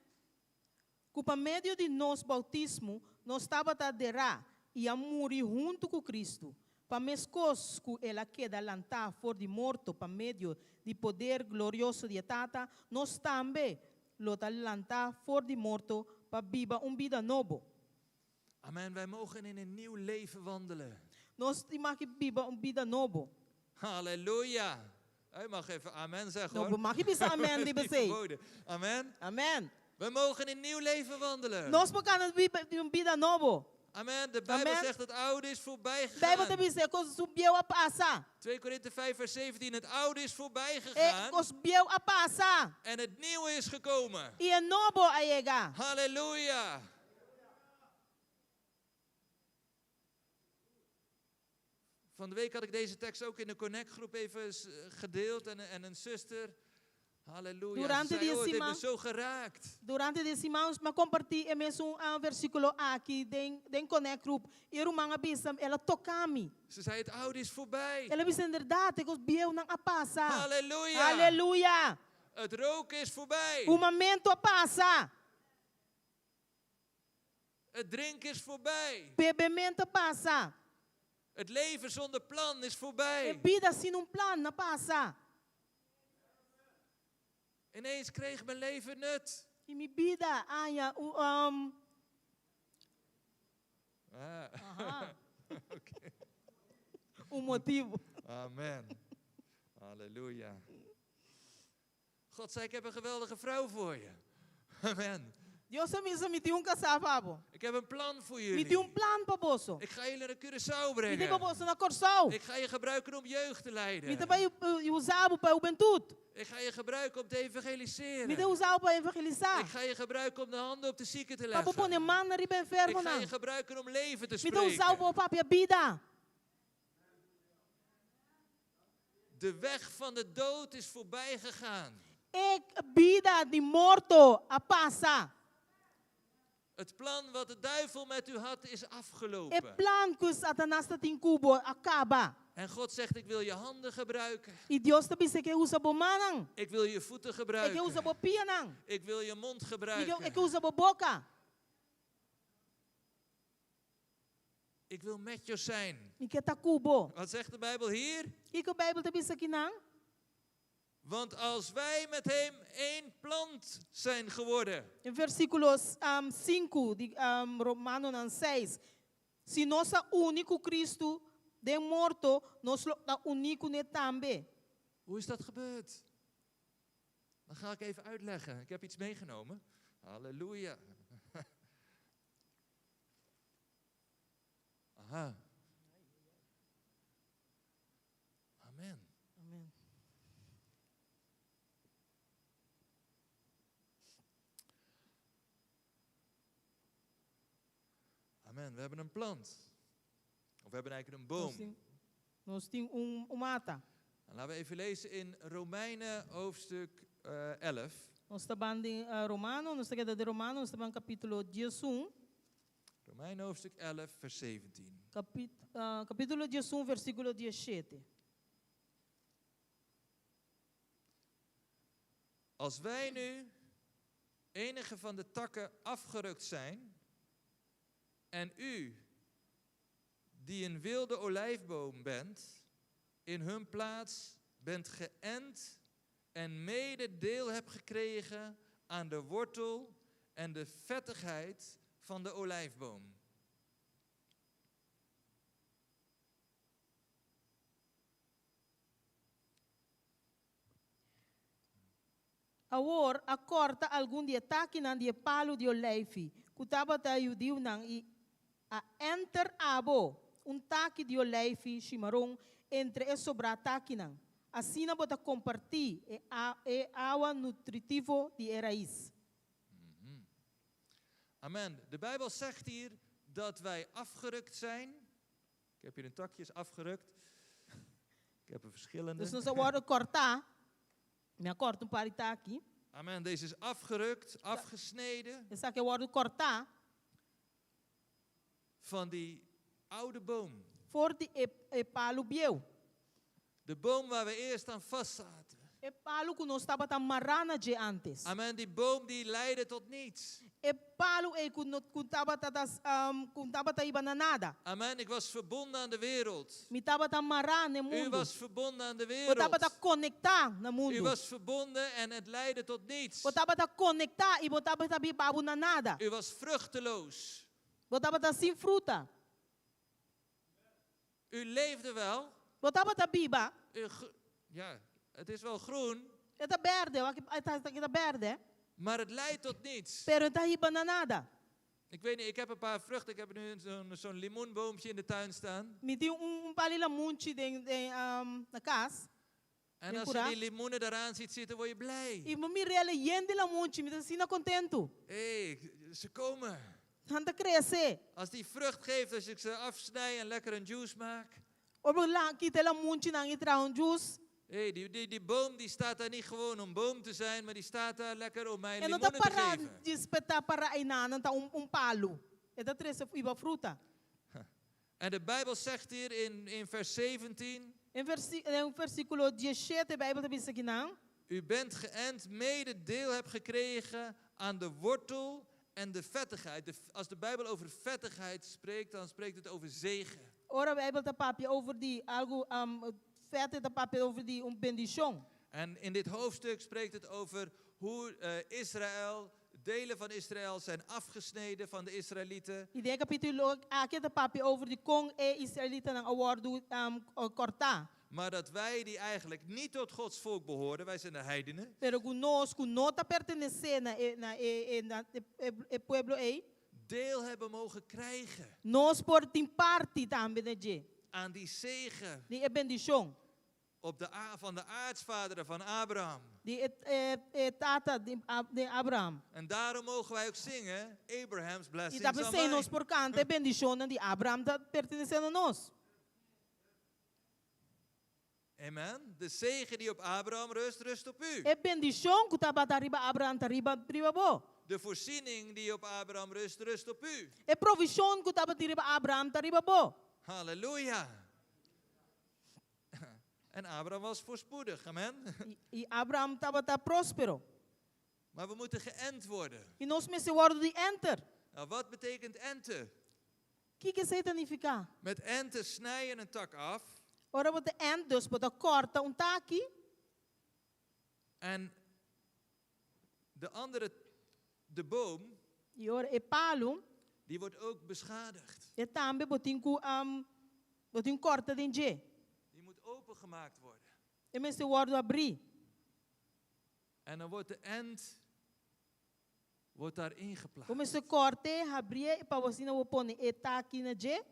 Speaker 4: ku pa medio di nos boutismo nos tabata derá i a muri huntu ku Kristu, pa meskos ku el a keda lantá for di morto pa medio di poder glorioso di e Tata, nos tambe lo ta lantá for di morto pa biba un bida nobo.
Speaker 5: Amen, wij mogen in een nieuw leven wandelen.
Speaker 4: Nos tin mag biba un bida nobo.
Speaker 5: Halleluja. U mag even amen zeggen,
Speaker 4: No,
Speaker 5: hoor.
Speaker 4: mag bisa amen di
Speaker 5: Niet
Speaker 4: besei.
Speaker 5: verboden. Amen.
Speaker 4: Amen.
Speaker 5: We mogen in nieuw leven wandelen.
Speaker 4: Nos por kana biba un bida nobo.
Speaker 5: Amen. De Bijbel
Speaker 4: Amen.
Speaker 5: zegt het oude is voorbij
Speaker 4: Bijbel ta
Speaker 5: gegaan.
Speaker 4: bisa kos bieu a pasa.
Speaker 5: 2 Korinthe 5 vers 17. Het oude is voorbij
Speaker 4: E
Speaker 5: gegaan.
Speaker 4: kos bieu a pasa.
Speaker 5: En het nieuwe is gekomen.
Speaker 4: I e nobo a yega.
Speaker 5: Halleluja. Van de week had ik deze tekst ook in de Connect groep even gedeeld. En een zuster. Halleluja. Ze
Speaker 4: Durante
Speaker 5: zei,
Speaker 4: die
Speaker 5: oh, het heeft
Speaker 4: sima-
Speaker 5: me zo geraakt.
Speaker 4: Durante di siman m'a kompartí e mesun versíkulo aki den Connect groep. I ruman a bisa, el a toka mi.
Speaker 5: Ze zei, het oude is voorbij.
Speaker 4: El a bisa inderdaad, e kos bieunan a pasa.
Speaker 5: Halleluja.
Speaker 4: Halleluja.
Speaker 5: Het roken is voorbij.
Speaker 4: Humamentu a pasa.
Speaker 5: Het drinken is voorbij.
Speaker 4: Bebementu a pasa.
Speaker 5: Het leven zonder plan is
Speaker 4: E
Speaker 5: voorbij.
Speaker 4: bida sin un plan a pasa.
Speaker 5: Ineens kreeg mijn leven nut.
Speaker 4: I mi bida a haña un
Speaker 5: Ah,
Speaker 4: Aha. Un motibu.
Speaker 5: Amen. Halleluja. God zei, ik heb een geweldige vrouw voor je. Amen.
Speaker 4: Dios a bisa, mi tin un kasá pa bo.
Speaker 5: Ik heb een plan voor
Speaker 4: Mi tin
Speaker 5: jullie.
Speaker 4: un plan pa boso.
Speaker 5: Ik ga jullie naar Curaçao
Speaker 4: Mi ta hiba
Speaker 5: brengen.
Speaker 4: boso na Kòrsou.
Speaker 5: Ik ga je gebruiken om jeugd te
Speaker 4: Mi ta
Speaker 5: leiden.
Speaker 4: bai usa bo pa hubentut.
Speaker 5: Ik ga je gebruiken om te
Speaker 4: Mi ta
Speaker 5: evangeliseren.
Speaker 4: usa bo pa evangelisá.
Speaker 5: Ik ga je gebruiken om de handen op de zieken te
Speaker 4: Pa bo pone
Speaker 5: leggen.
Speaker 4: man riba
Speaker 5: Ik
Speaker 4: enfermo
Speaker 5: ga je
Speaker 4: nan.
Speaker 5: gebruiken om leven te
Speaker 4: Mi ta usa bo
Speaker 5: spreken.
Speaker 4: pa papia bida.
Speaker 5: De weg van de dood is voorbij gegaan.
Speaker 4: E bida di morto a pasa.
Speaker 5: Het plan wat de duivel met u had is
Speaker 4: E
Speaker 5: afgelopen.
Speaker 4: plan ku Satanas tatin ku bo a kaba.
Speaker 5: En God zegt, ik wil je handen gebruiken.
Speaker 4: I Dios ta bisa e ke usa bo mannan.
Speaker 5: Ik wil je voeten
Speaker 4: E ke usa
Speaker 5: gebruiken.
Speaker 4: bo pianan.
Speaker 5: Ik wil je mond
Speaker 4: E ke e
Speaker 5: gebruiken.
Speaker 4: ke usa bo boka.
Speaker 5: Ik wil met je zijn.
Speaker 4: Mi ke ta ku bo.
Speaker 5: Wat zegt de Bijbel hier?
Speaker 4: Kiko Beibel ta bisa akinan?
Speaker 5: Want als wij met hem één plant zijn geworden.
Speaker 4: Den versíkulo 5 di um, Romanonan 6. Si nos a uni ku Kristu den morto, nos lo ta uní kuné tambe.
Speaker 5: Hoe is dat gebeurd? Dan ga ik even uitleggen. Ik heb iets meegenomen. Halleluja. Aha. Amen.
Speaker 4: Amen.
Speaker 5: Amen. We hebben een plant. Of we hebben eigenlijk een
Speaker 4: Nos
Speaker 5: boom.
Speaker 4: tin, nos tin un, un mata.
Speaker 5: En laten we even lezen in Romeinen hoofdstuk eh, 11.
Speaker 4: Nos ta ban den eh, Romano, nos ta keda den Romano, nos ta ban kapítulo 11.
Speaker 5: Romeinen hoofdstuk 11, vers 17.
Speaker 4: Kapit, eh, kapítulo 11, versíkulo 17.
Speaker 5: Als wij nu enige van de takken afgerukt zijn en u, die een wilde olijfboom bent, in hun plaats bent geënt en mede deel hebt gekregen aan de wortel en de vettigheid van de olijfboom.
Speaker 4: Awor a kòrta algun di e takinan di e palu di oleifi, ku tabata e hudiunan, i a enter abo, un taki di oleifi shimaron, entre e sobrá takinan. Asina bo ta kompartí e e awa nutritivo di e rais.
Speaker 5: Amen. De Bijbel zegt hier dat wij afgerukt zijn. Ik heb hier een takje, is afgerukt. Ik heb er verschillende.
Speaker 4: Dus nos a wòrdu kòrtá. Mi a kòrta un par di taki.
Speaker 5: Amen. Deze is afgerukt, afgesneden
Speaker 4: Esaki a wòrdu kòrtá
Speaker 5: van die oude boom.
Speaker 4: for di e, e palu bieu.
Speaker 5: De boom waar we eerst aan vast zaten.
Speaker 4: E palu ku nos tabata mará na dje ántes.
Speaker 5: Amen. Die boom die leidde tot niets.
Speaker 4: E palu ei ku no ku tabata tas um, ku tabata hiba na nada.
Speaker 5: Amen. Ik was verbonden aan de wereld.
Speaker 4: Mi tabata mará na
Speaker 5: U
Speaker 4: mundu.
Speaker 5: was verbonden aan de
Speaker 4: Bo tabata
Speaker 5: wereld.
Speaker 4: konektá na
Speaker 5: U
Speaker 4: mundu.
Speaker 5: was verbonden en het leidde tot niets.
Speaker 4: Bo tabata konektá i bo tabata hiba bo na nada.
Speaker 5: U was vruchteloos.
Speaker 4: Bo tabata sin fruta.
Speaker 5: U leefde wel.
Speaker 4: Bo tabata biba.
Speaker 5: U ja, het is wel groen,
Speaker 4: E ta bèrdè, wak e ta e ta bèrdè,
Speaker 5: maar het leidt tot niets.
Speaker 4: pero e n' ta hiba na nada.
Speaker 5: Ik weet niet, ik heb een paar vruchten. Ik heb nu zo'n zo'n limoenboompje in de tuin staan.
Speaker 4: Mi tin un un pal'i lamunchi den den um, na kas.
Speaker 5: En
Speaker 4: Den
Speaker 5: als je
Speaker 4: kurá.
Speaker 5: die limoenen eraan ziet zitten, word je blij.
Speaker 4: I mi mir'é yen di lamunchi, mi ta asina kontentu.
Speaker 5: Hé, ze komen.
Speaker 4: Nan ta krese.
Speaker 5: Als die vrucht geeft, als ik ze afsnij en lekker een juice maak.
Speaker 4: Ora bo la kita e lamunchinan i traha un juice.
Speaker 5: Hé, die, die, die boom die staat daar niet gewoon om boom te zijn, maar die staat daar lekker om mij
Speaker 4: E no ta
Speaker 5: limoenen te
Speaker 4: para
Speaker 5: geven.
Speaker 4: djis p'e ta para einan, ta un un palu. E ta trese hiba fruta.
Speaker 5: En de Bijbel zegt hier in, in vers 17,
Speaker 4: Den versi den versíkulo diesshete Beibel ta bisa akinan.
Speaker 5: u bent geënt, mede deel hebt gekregen aan de wortel en de vettigheid. De, als de Bijbel over vettigheid spreekt, dan spreekt het over zegen.
Speaker 4: Ora Beibel ta papia over di algu um, fèt ta papia over di un bendishon.
Speaker 5: En in dit hoofdstuk spreekt het over hoe Israël, delen van Israël zijn afgesneden van de Israëlieten.
Speaker 4: I den e kapítulo aki ta papia over di kon e israelitanan a wòrdu um, kòrtá.
Speaker 5: Maar dat wij die eigenlijk niet tot Gods volk behoorden, wij zijn de heidenen,
Speaker 4: Pero ku nos ku no ta pertenesé na e na e e na e e e pueblo ei,
Speaker 5: deel hebben mogen krijgen
Speaker 4: nos por tin parti tambe na dje,
Speaker 5: aan die zegen
Speaker 4: di e bendishon.
Speaker 5: op de, a- van de aartsvaderen van Abraham.
Speaker 4: Di e e e tata di di Abraham.
Speaker 5: En daarom mogen wij ook zingen, Abraham's
Speaker 4: I
Speaker 5: blessings
Speaker 4: ta
Speaker 5: on
Speaker 4: p'esei nos
Speaker 5: mij.
Speaker 4: por kanta e bendishonnan di Abraham ta pertenesé na nos.
Speaker 5: Amen. De zegen die op Abraham rust, rust op u.
Speaker 4: E bendishon ku tabata riba Abraham ta riba riba bo.
Speaker 5: De voorziening die op Abraham rust, rust op u.
Speaker 4: E provishon ku tabatin riba Abraham ta riba bo.
Speaker 5: Halleluja. En Abraham was voorspoedig, amen.
Speaker 4: I, i Abraham tabata próspero.
Speaker 5: Maar we moeten geënt worden.
Speaker 4: I nos mester wòrdu di enter.
Speaker 5: Nou, wat betekent enten?
Speaker 4: Kiko esei ta nifiká?
Speaker 5: Met enten snij je een tak af
Speaker 4: Ora bo ta ent, dus bo ta kòrta un taki.
Speaker 5: en de andere, de boom,
Speaker 4: I ora e palu,
Speaker 5: die wordt ook beschadigd.
Speaker 4: e tambe bo tin ku bo tin kòrta den dje.
Speaker 5: Die moet opengemaakt worden.
Speaker 4: E mester wòrdu abrí.
Speaker 5: En dan wordt de ent wordt daarin
Speaker 4: Bo
Speaker 5: geplaatst.
Speaker 4: mester kòrt'é, habrié i pa bo asina bo pone e taki na dje.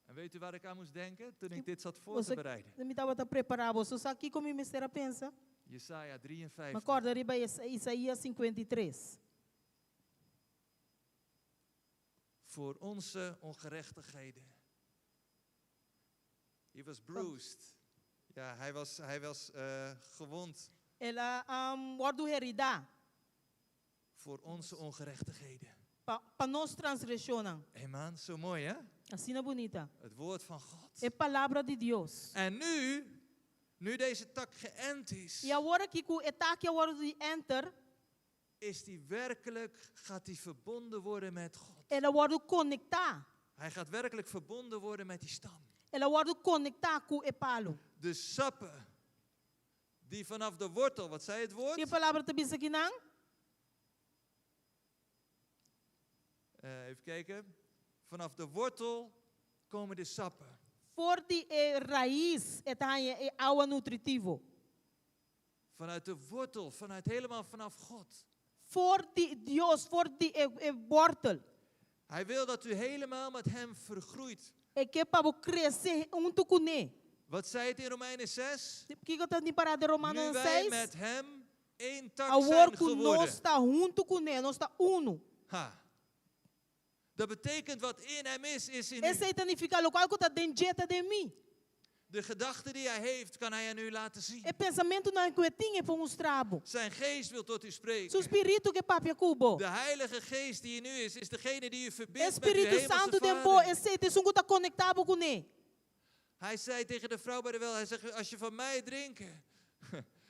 Speaker 5: En weet u waar ik aan moest denken toen ik dit zat voor
Speaker 4: Boso
Speaker 5: te bereiden?
Speaker 4: mi tabata prepará, boso sa kiko mi mester a pensa?
Speaker 5: Jesaja
Speaker 4: Mi
Speaker 5: 53.
Speaker 4: kòrda riba Isaías 53.
Speaker 5: Voor onze ongerechtigheden. He was bruised. Ja, hij was gewond
Speaker 4: El a wòrdu heridá
Speaker 5: voor onze ongerechtigheden.
Speaker 4: pa nos transgreshonnan.
Speaker 5: Amen, zo mooi hè?
Speaker 4: Asina bunita.
Speaker 5: Het woord van God.
Speaker 4: E palabra di Dios.
Speaker 5: En nu, nu deze tak geënt is,
Speaker 4: I awor aki ku e taki a wòrdu di enter,
Speaker 5: is die werkelijk, gaat die verbonden worden met God.
Speaker 4: el a wòrdu konektá.
Speaker 5: Hij gaat werkelijk verbonden worden met die stam.
Speaker 4: El a wòrdu konektá ku e palu.
Speaker 5: De sappen die vanaf de wortel, wat zei het
Speaker 4: E
Speaker 5: woord?
Speaker 4: palabra ta bisa kinan?
Speaker 5: Even kijken. Vanaf de wortel komen de sappen.
Speaker 4: For di e rais e ta haña e awa nutritivo.
Speaker 5: Vanuit de wortel, vanuit helemaal vanaf God.
Speaker 4: For di Dios, for di e, e wortel.
Speaker 5: Hij wil dat u helemaal met hem vergroeit.
Speaker 4: E ke pa bo krese huntu kuné.
Speaker 5: Wat zei het in Romeinen 6?
Speaker 4: Kiko ta pará den
Speaker 5: Nu
Speaker 4: Romanonan
Speaker 5: wij
Speaker 4: 6?
Speaker 5: met hem één tak
Speaker 4: Awor
Speaker 5: zijn
Speaker 4: ku
Speaker 5: geworden.
Speaker 4: nos ta huntu kuné, nos ta unu.
Speaker 5: Ha. Dat betekent wat in hem is, is in u.
Speaker 4: Esei ta nifiká lokual ku ta den dje ta den mi.
Speaker 5: De gedachte die hij heeft, kan hij aan u laten zien.
Speaker 4: E pensamentunan ku e tin e por mustra bo.
Speaker 5: Zijn geest wil tot u
Speaker 4: Su
Speaker 5: spreken.
Speaker 4: spiritu ke papia ku bo.
Speaker 5: De Heilige Geest die in u is, is degene die u
Speaker 4: E
Speaker 5: verbindt met uw
Speaker 4: Spiritu
Speaker 5: hemelse
Speaker 4: Santu den bo,
Speaker 5: Vader.
Speaker 4: esei ta esun ku ta konektá bo kuné.
Speaker 5: Hij zei tegen de vrouw bij de wel, hij zegt, als je van mij drinkt,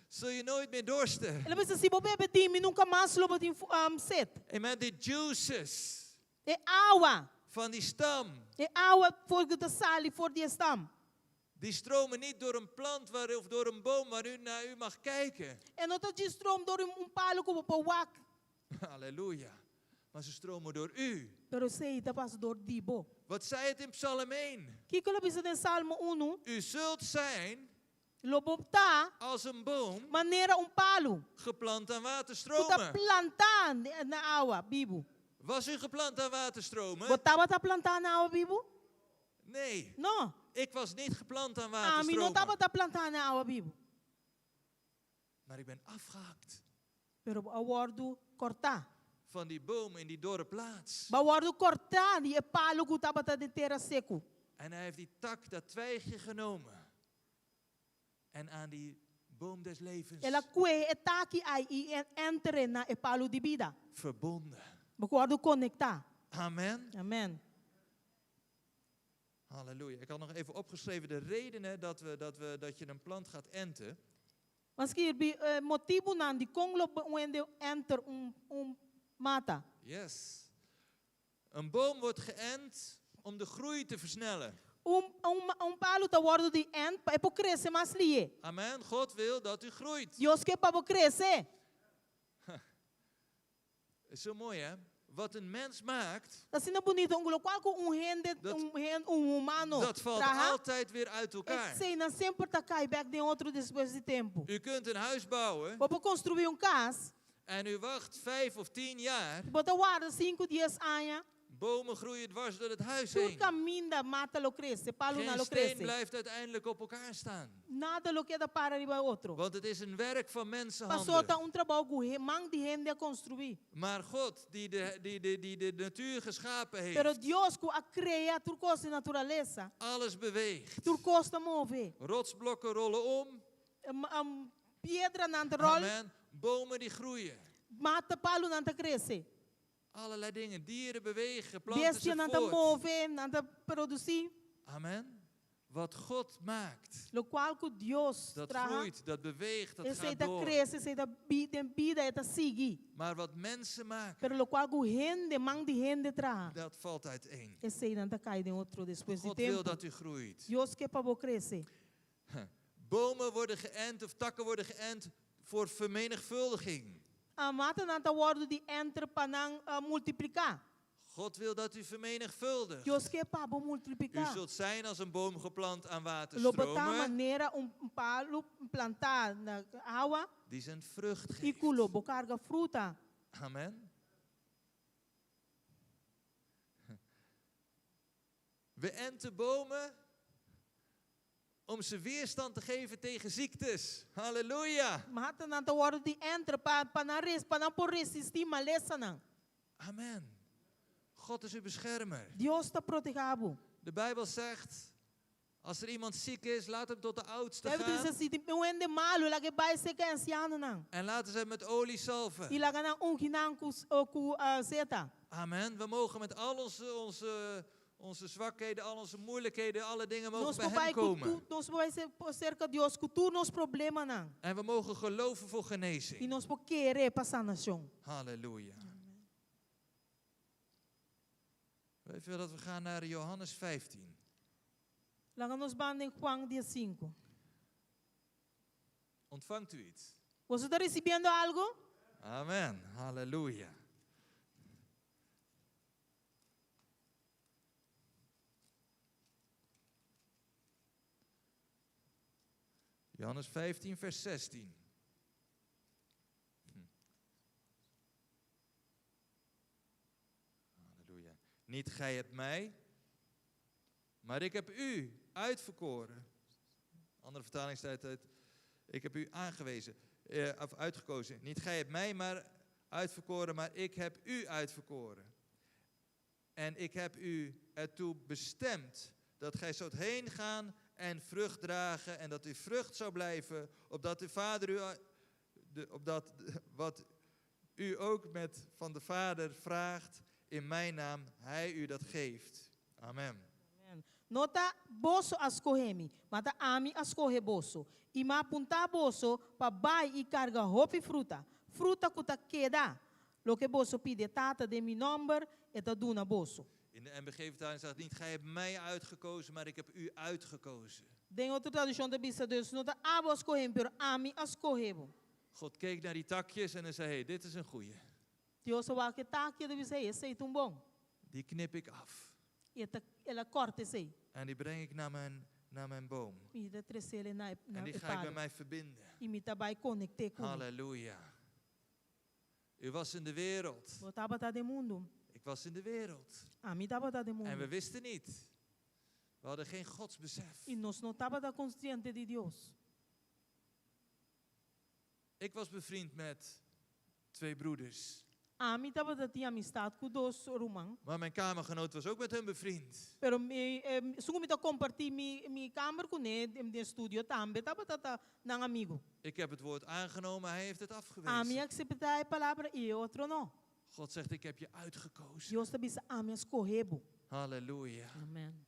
Speaker 5: zul je nooit meer dorsten.
Speaker 4: El a bisa si bo bebe di mi nunka mas lo bo tin set.
Speaker 5: Amen. De juices
Speaker 4: E awa,
Speaker 5: van die stam,
Speaker 4: e awa for ku ta sali for di e stam.
Speaker 5: die stromen niet door een plant waar, of door een boom waar u naar u mag kijken.
Speaker 4: E no ta stroom dor di un palu ku bo por wak.
Speaker 5: Halleluja. Maar ze stromen door u.
Speaker 4: Pero esei ta pasa dor di bo.
Speaker 5: Wat zei het in Psalm 1?
Speaker 4: Kiko el a bisa den Salmo 1?
Speaker 5: U zult zijn
Speaker 4: Lo bo ta
Speaker 5: als een boom
Speaker 4: manera un palu.
Speaker 5: geplant aan
Speaker 4: Ku ta
Speaker 5: waterstromen.
Speaker 4: plantá na awa, bibu.
Speaker 5: Was u geplant aan waterstromen?
Speaker 4: Bo tabata plantá na awa, bibu?
Speaker 5: Nee,
Speaker 4: No.
Speaker 5: ik was niet geplant aan
Speaker 4: Ami no
Speaker 5: waterstromen.
Speaker 4: tabata plantá na awa, bibu.
Speaker 5: Maar ik ben afgehakt
Speaker 4: Pero a wòrdu kòrtá.
Speaker 5: van die boom in die dorre plaats.
Speaker 4: B'a wòrdu kòrtá di e palu ku tabata den tera seku.
Speaker 5: En hij heeft die tak, dat twijgje genomen. En aan die boom des levens
Speaker 4: El a kue e taki ei i a enter na e palu di bida.
Speaker 5: verbonden.
Speaker 4: B'a wòrdu konektá.
Speaker 5: Amen.
Speaker 4: Amen.
Speaker 5: Halleluja. Ik had nog even opgeschreven de redenen dat je een plant gaat enten.
Speaker 4: M'a skirbi eh, motibunan di kon lo un hende enter un mata.
Speaker 5: Yes. Een boom wordt geënt om de groei te versnellen.
Speaker 4: Un, un, un palu ta wòrdu di ent pa e por krese mas lihé.
Speaker 5: Amen. God wil dat u groeit.
Speaker 4: Dios ke pa bo krese.
Speaker 5: Is zo mooi hè? Wat een mens maakt,
Speaker 4: Ta asina bunita un lokual ku un hende,
Speaker 5: Dat-
Speaker 4: un hen, un humano
Speaker 5: dat valt
Speaker 4: traha,
Speaker 5: altijd weer uit elkaar.
Speaker 4: eseinan semper ta kai bèk den otro despues di tempu.
Speaker 5: U kunt een huis bouwen
Speaker 4: Bo por konstruí un kas,
Speaker 5: en u wacht 5 of 10 jaar.
Speaker 4: bo ta warda sinku, dies aña,
Speaker 5: Bomen groeien dwars door het huis
Speaker 4: tur
Speaker 5: heen.
Speaker 4: kaminda mata lo krese, palunan
Speaker 5: Geen
Speaker 4: lo
Speaker 5: steen
Speaker 4: krese.
Speaker 5: blijft uiteindelijk op elkaar staan.
Speaker 4: Nada lo keda para riba otro.
Speaker 5: Want het is een werk van
Speaker 4: Pasó ta
Speaker 5: mensenhanden.
Speaker 4: un trabou ku man di hende a konstruí.
Speaker 5: Maar God, die de natuur geschapen
Speaker 4: Pero
Speaker 5: heeft,
Speaker 4: Dios ku a krea tur kos den naturalesa,
Speaker 5: alles beweegt.
Speaker 4: tur kos ta move.
Speaker 5: Rotsblokken rollen om.
Speaker 4: Um, piedranan ta ròl,
Speaker 5: Amen. Bomen die groeien.
Speaker 4: mata palunan ta krese.
Speaker 5: Allerlei dingen. Dieren bewegen, planten zich
Speaker 4: Bestianan ta
Speaker 5: voort.
Speaker 4: move, nan ta produsí.
Speaker 5: Amen. Wat God maakt,
Speaker 4: Lokual ku Dios
Speaker 5: dat
Speaker 4: traha,
Speaker 5: groeit, dat beweegt, dat
Speaker 4: esei
Speaker 5: gaat
Speaker 4: ta
Speaker 5: door.
Speaker 4: krese, esei ta den bida, e ta sigui.
Speaker 5: Maar wat mensen maken,
Speaker 4: Pero lokual ku hende, man di hende traha,
Speaker 5: dat valt uiteen.
Speaker 4: eseinan ta kai den otro despues di
Speaker 5: God wil
Speaker 4: tempu.
Speaker 5: dat u groeit.
Speaker 4: Dios ke pa bo krese.
Speaker 5: Bomen worden geënt of takken worden geënt voor vermenigvuldiging.
Speaker 4: A matanan ta wòrdu di ent pa nan multipliká.
Speaker 5: God wil dat u vermenigvuldigt.
Speaker 4: Dios ke pa bo
Speaker 5: U
Speaker 4: multipliká.
Speaker 5: zult zijn als een boom geplant aan
Speaker 4: Lo bo ta
Speaker 5: waterstromen,
Speaker 4: manera un palu plantá na awa
Speaker 5: die zijn vrucht
Speaker 4: i
Speaker 5: geeft.
Speaker 4: ku lo bo karga fruta.
Speaker 5: Amen. We enten bomen om ze weerstand te geven tegen ziektes. Halleluja.
Speaker 4: Matanan ta wòrdu di ent pa pa nan res pa nan por resistí malesanan.
Speaker 5: Amen. God is uw beschermer.
Speaker 4: Dios ta protehá bo.
Speaker 5: De Bijbel zegt, als er iemand ziek is, laat hem tot de oudste
Speaker 4: Beibel ta
Speaker 5: gaan.
Speaker 4: bisa si tin un hende malu, lag'é bai serka ansianonan.
Speaker 5: En laten ze hem met olie salven.
Speaker 4: I laga nan ungi nan ku ku zeta.
Speaker 5: Amen. We mogen met al onze zwakheden, al onze moeilijkheden, alle dingen mogen
Speaker 4: Nos
Speaker 5: bij hem
Speaker 4: por bai ku
Speaker 5: komen.
Speaker 4: tur, nos por bai serka Dios ku tur nos problemanan.
Speaker 5: En we mogen geloven voor
Speaker 4: I
Speaker 5: genezing.
Speaker 4: nos por kere pa sanashon.
Speaker 5: Halleluja. Even dat we gaan naar Johannes 15.
Speaker 4: Laga nos ban den Juan 15.
Speaker 5: Ontvangt u iets?
Speaker 4: Boso ta risibiendo algu?
Speaker 5: Amen. Halleluja. Johannes 15, vers 16. Halleluja. Niet gij hebt mij, maar ik heb u uitverkoren. Andere vertaling staat het, ik heb u aangewezen, of uitgekozen. Niet gij hebt mij maar uitverkoren, maar ik heb u uitverkoren. En ik heb u ertoe bestemd dat gij zult heen gaan en vrucht dragen en dat uw vrucht zou blijven, opdat uw vader u, opdat wat u ook met van de Vader vraagt in mijn naam, hij u dat geeft. Amen.
Speaker 4: Amen. No ta boso a skohe mi, ma ta ami a skohe boso. I m'a apuntá boso pa bai i karga hopi fruta. Fruta ku ta keda. Loke boso pidi Tata den mi nòmber, e ta duna boso.
Speaker 5: In de NBG-vertaling staat niet, gij hebt mij uitgekozen, maar ik heb u uitgekozen.
Speaker 4: Den otro tradukshon ta bisa dus, no ta abo a skohe mi, pero ami a skohe bo.
Speaker 5: God keek naar die takjes en hij zei, hey, dit is een goeie.
Speaker 4: Dios a wak e taki el a bisa, esei ta un bon.
Speaker 5: Die knip ik af.
Speaker 4: E ta, el a kòrta esei.
Speaker 5: En die breng ik naar mijn boom.
Speaker 4: Mi ta tres'é na na
Speaker 5: En die ga ik bij
Speaker 4: palo.
Speaker 5: mij verbinden.
Speaker 4: I mi ta bai konekt'é ku ne.
Speaker 5: Halleluja. U was in de wereld.
Speaker 4: Bo tabata den mundu.
Speaker 5: Ik was in de wereld.
Speaker 4: Ami tabata den
Speaker 5: En we
Speaker 4: mundu.
Speaker 5: wisten niet. We hadden geen godsbesef.
Speaker 4: I nos no tabata konsiente di Dios.
Speaker 5: Ik was bevriend met twee broeders.
Speaker 4: Ami tabatin amistat ku dos ruman.
Speaker 5: Maar mijn kamergenoot was ook met hun bevriend.
Speaker 4: Pero mi, esun ku mi ta kompartí mi kamber kuné den studio tambe tabata nan amigu.
Speaker 5: Ik heb het woord aangenomen, hij heeft het
Speaker 4: Ami
Speaker 5: afgewezen.
Speaker 4: a aseptá e palabra i e otro no.
Speaker 5: God zegt, ik heb je uitgekozen.
Speaker 4: Dios ta bisa ami a skohe bo.
Speaker 5: Halleluja.
Speaker 4: Amen.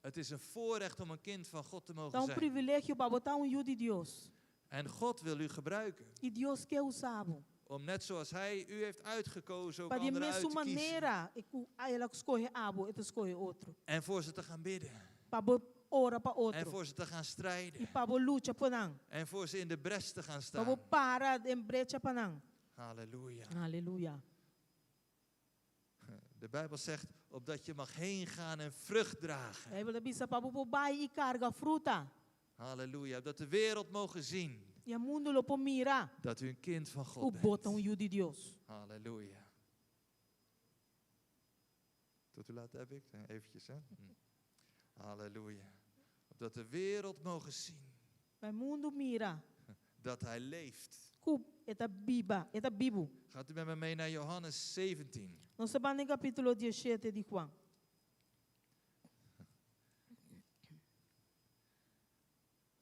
Speaker 5: Het is een voorrecht om een kind van God te mogen
Speaker 4: Ta un
Speaker 5: zijn.
Speaker 4: privilegio pa bo ta un yu di Dios.
Speaker 5: En God wil u gebruiken.
Speaker 4: I Dios ke usa bo.
Speaker 5: Om net zoals Hij u heeft uitgekozen, ook
Speaker 4: Pa di
Speaker 5: anderen uit
Speaker 4: mesun
Speaker 5: te kiezen.
Speaker 4: manera e ku El a skohe abo, e ta skohe otro.
Speaker 5: En voor ze te gaan bidden.
Speaker 4: Pa bo ora pa
Speaker 5: En
Speaker 4: otro.
Speaker 5: voor ze te gaan
Speaker 4: I
Speaker 5: strijden.
Speaker 4: pa bo lucha pa nan.
Speaker 5: En voor ze in de bres te gaan
Speaker 4: Pa bo
Speaker 5: staan.
Speaker 4: para den brecha pa nan.
Speaker 5: Halleluja.
Speaker 4: Aleluya.
Speaker 5: De Bijbel zegt, opdat je mag heen gaan en vrucht dragen.
Speaker 4: Beibel ta bisa pa bo por bai i karga fruta.
Speaker 5: Halleluja. Dat de wereld mogen zien
Speaker 4: I mundu lo por mira
Speaker 5: dat u een kind van
Speaker 4: ku
Speaker 5: God
Speaker 4: bo ta un
Speaker 5: bent.
Speaker 4: yu di Dios.
Speaker 5: Halleluja. Tot hoe laat heb ik? Eventjes, hè? Halleluja. Opdat de wereld mogen zien
Speaker 4: Pa mundu mira
Speaker 5: dat hij leeft.
Speaker 4: ku e ta biba, e ta bibu.
Speaker 5: Gaat u met me mee naar Johannes 17.
Speaker 4: Nos ta bai den kapítulo 17 di Juan.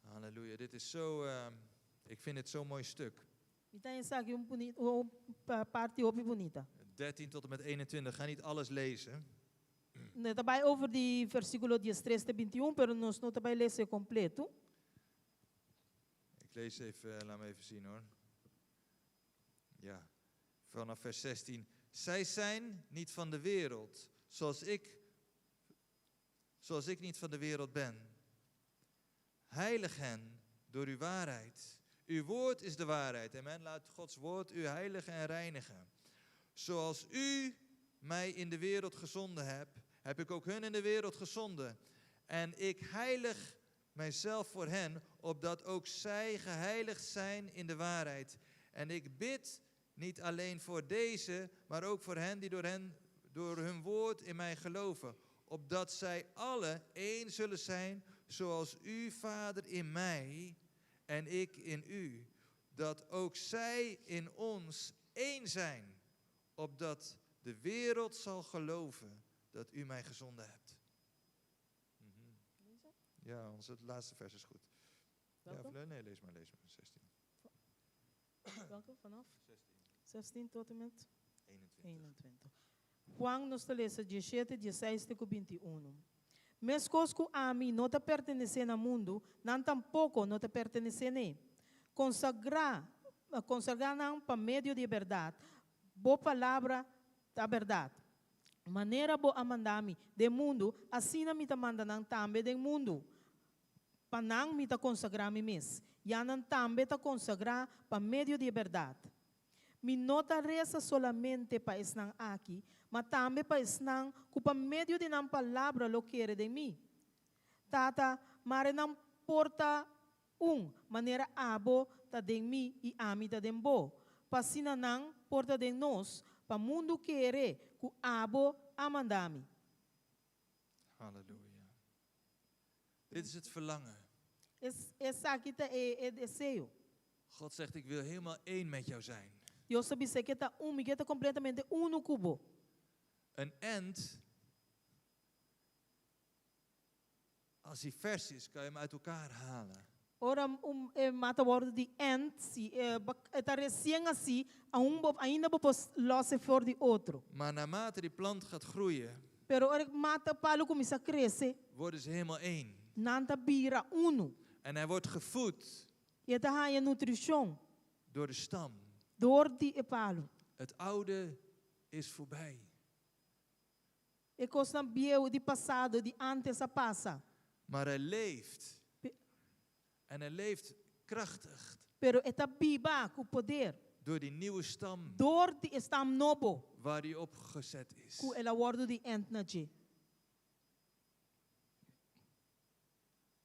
Speaker 5: Halleluja. Dit is zo, ik vind het zo'n mooi stuk.
Speaker 4: Mi ta haña esaki un bunita, un parti hopi bunita.
Speaker 5: 13 tot en met 21. Ga niet alles lezen.
Speaker 4: Nos ta bai over di versíkulo 13 te 21, pero nos no ta bai lesa kompleto.
Speaker 5: Ik lees even, laat me even zien hoor. Ja, vanaf vers 16. Zij zijn niet van de wereld, zoals ik niet van de wereld ben. Heilig hen door uw waarheid. Uw woord is de waarheid. Amen. Laat Gods woord u heiligen en reinigen. Zoals u mij in de wereld gezonden hebt, heb ik ook hun in de wereld gezonden. En ik heilig mijzelf voor hen, opdat ook zij geheiligd zijn in de waarheid. En ik bid niet alleen voor deze, maar ook voor hen die door hun woord in mij geloven. Opdat zij alle één zullen zijn, zoals u, Vader, in mij en ik in u. Dat ook zij in ons één zijn, opdat de wereld zal geloven dat u mij gezonden hebt. Ja, onze laatste vers is goed. Ja,
Speaker 4: Welke?
Speaker 5: of nee, lees maar, lees maar. 16.
Speaker 4: Welke? Vanaf?
Speaker 5: 16.
Speaker 4: 16 tot en met
Speaker 5: 21.
Speaker 4: 21. Juan nos ta lesa 17, 16 te 21. Meskos ku ami no ta pertenesé na mundu, nan tampoko no ta pertenesé n'e. Konsagrá, konsagrá nan pa medio di bèrdat. Bo palabra ta bèrdat. Manera bo a manda mi den mundu, asina mi ta manda nan tambe den mundu. Pa nan mi ta konsagrá mi mes. Ya nan tambe ta konsagrá pa medio di bèrdat. Mi no ta resa solamente pa esnan aki, ma tambe pa esnan ku pa medio di nan palabra lo kere den mi. Tata, mare nan por ta un, manera abo ta den mi i ami ta den bo. Pa asina nan por ta den nos, pa mundu kere ku abo a manda mi.
Speaker 5: Halleluja. Dit is het verlangen.
Speaker 4: Esaki ta e, e deseo.
Speaker 5: God zegt, ik wil helemaal één met jou zijn.
Speaker 4: Dios ta bisa e ke ta un, mi ke ta kompletamente unu ku bo.
Speaker 5: Een ent, als hij vers is, kan je hem uit elkaar halen.
Speaker 4: Ora un e mata wòrdu di ent, si e e ta resien asina, aun bo, ainda bo por lòs e for di otro.
Speaker 5: Maar naarmate die plant gaat groeien,
Speaker 4: Pero ora mata palu kuminsá krese,
Speaker 5: worden ze helemaal één.
Speaker 4: nan ta bira unu.
Speaker 5: En hij wordt gevoed
Speaker 4: I e ta haña nutrishon
Speaker 5: door de stam.
Speaker 4: dor di e palu.
Speaker 5: Het oude is voorbij.
Speaker 4: E kosnan bieu di pasado, di ántes a pasa.
Speaker 5: Maar hij leeft. En hij leeft krachtig
Speaker 4: Pero e ta biba ku poder.
Speaker 5: door die nieuwe stam
Speaker 4: Dor di e stam nobo
Speaker 5: waar hij op gezet is.
Speaker 4: ku el a wòrdu di ent na dje.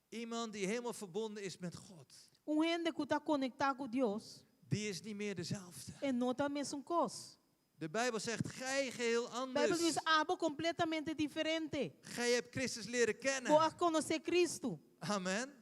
Speaker 5: Iemand die helemaal verbonden is met God,
Speaker 4: Un hende ku ta konektá ku Dios,
Speaker 5: die is niet meer dezelfde.
Speaker 4: e no ta mesun kos.
Speaker 5: De Bijbel zegt, gij geheel
Speaker 4: Beibel ta
Speaker 5: anders.
Speaker 4: bisa abo kompletamente diferente.
Speaker 5: Gij hebt Christus leren kennen.
Speaker 4: Bo a konosé Kristu.
Speaker 5: Amen.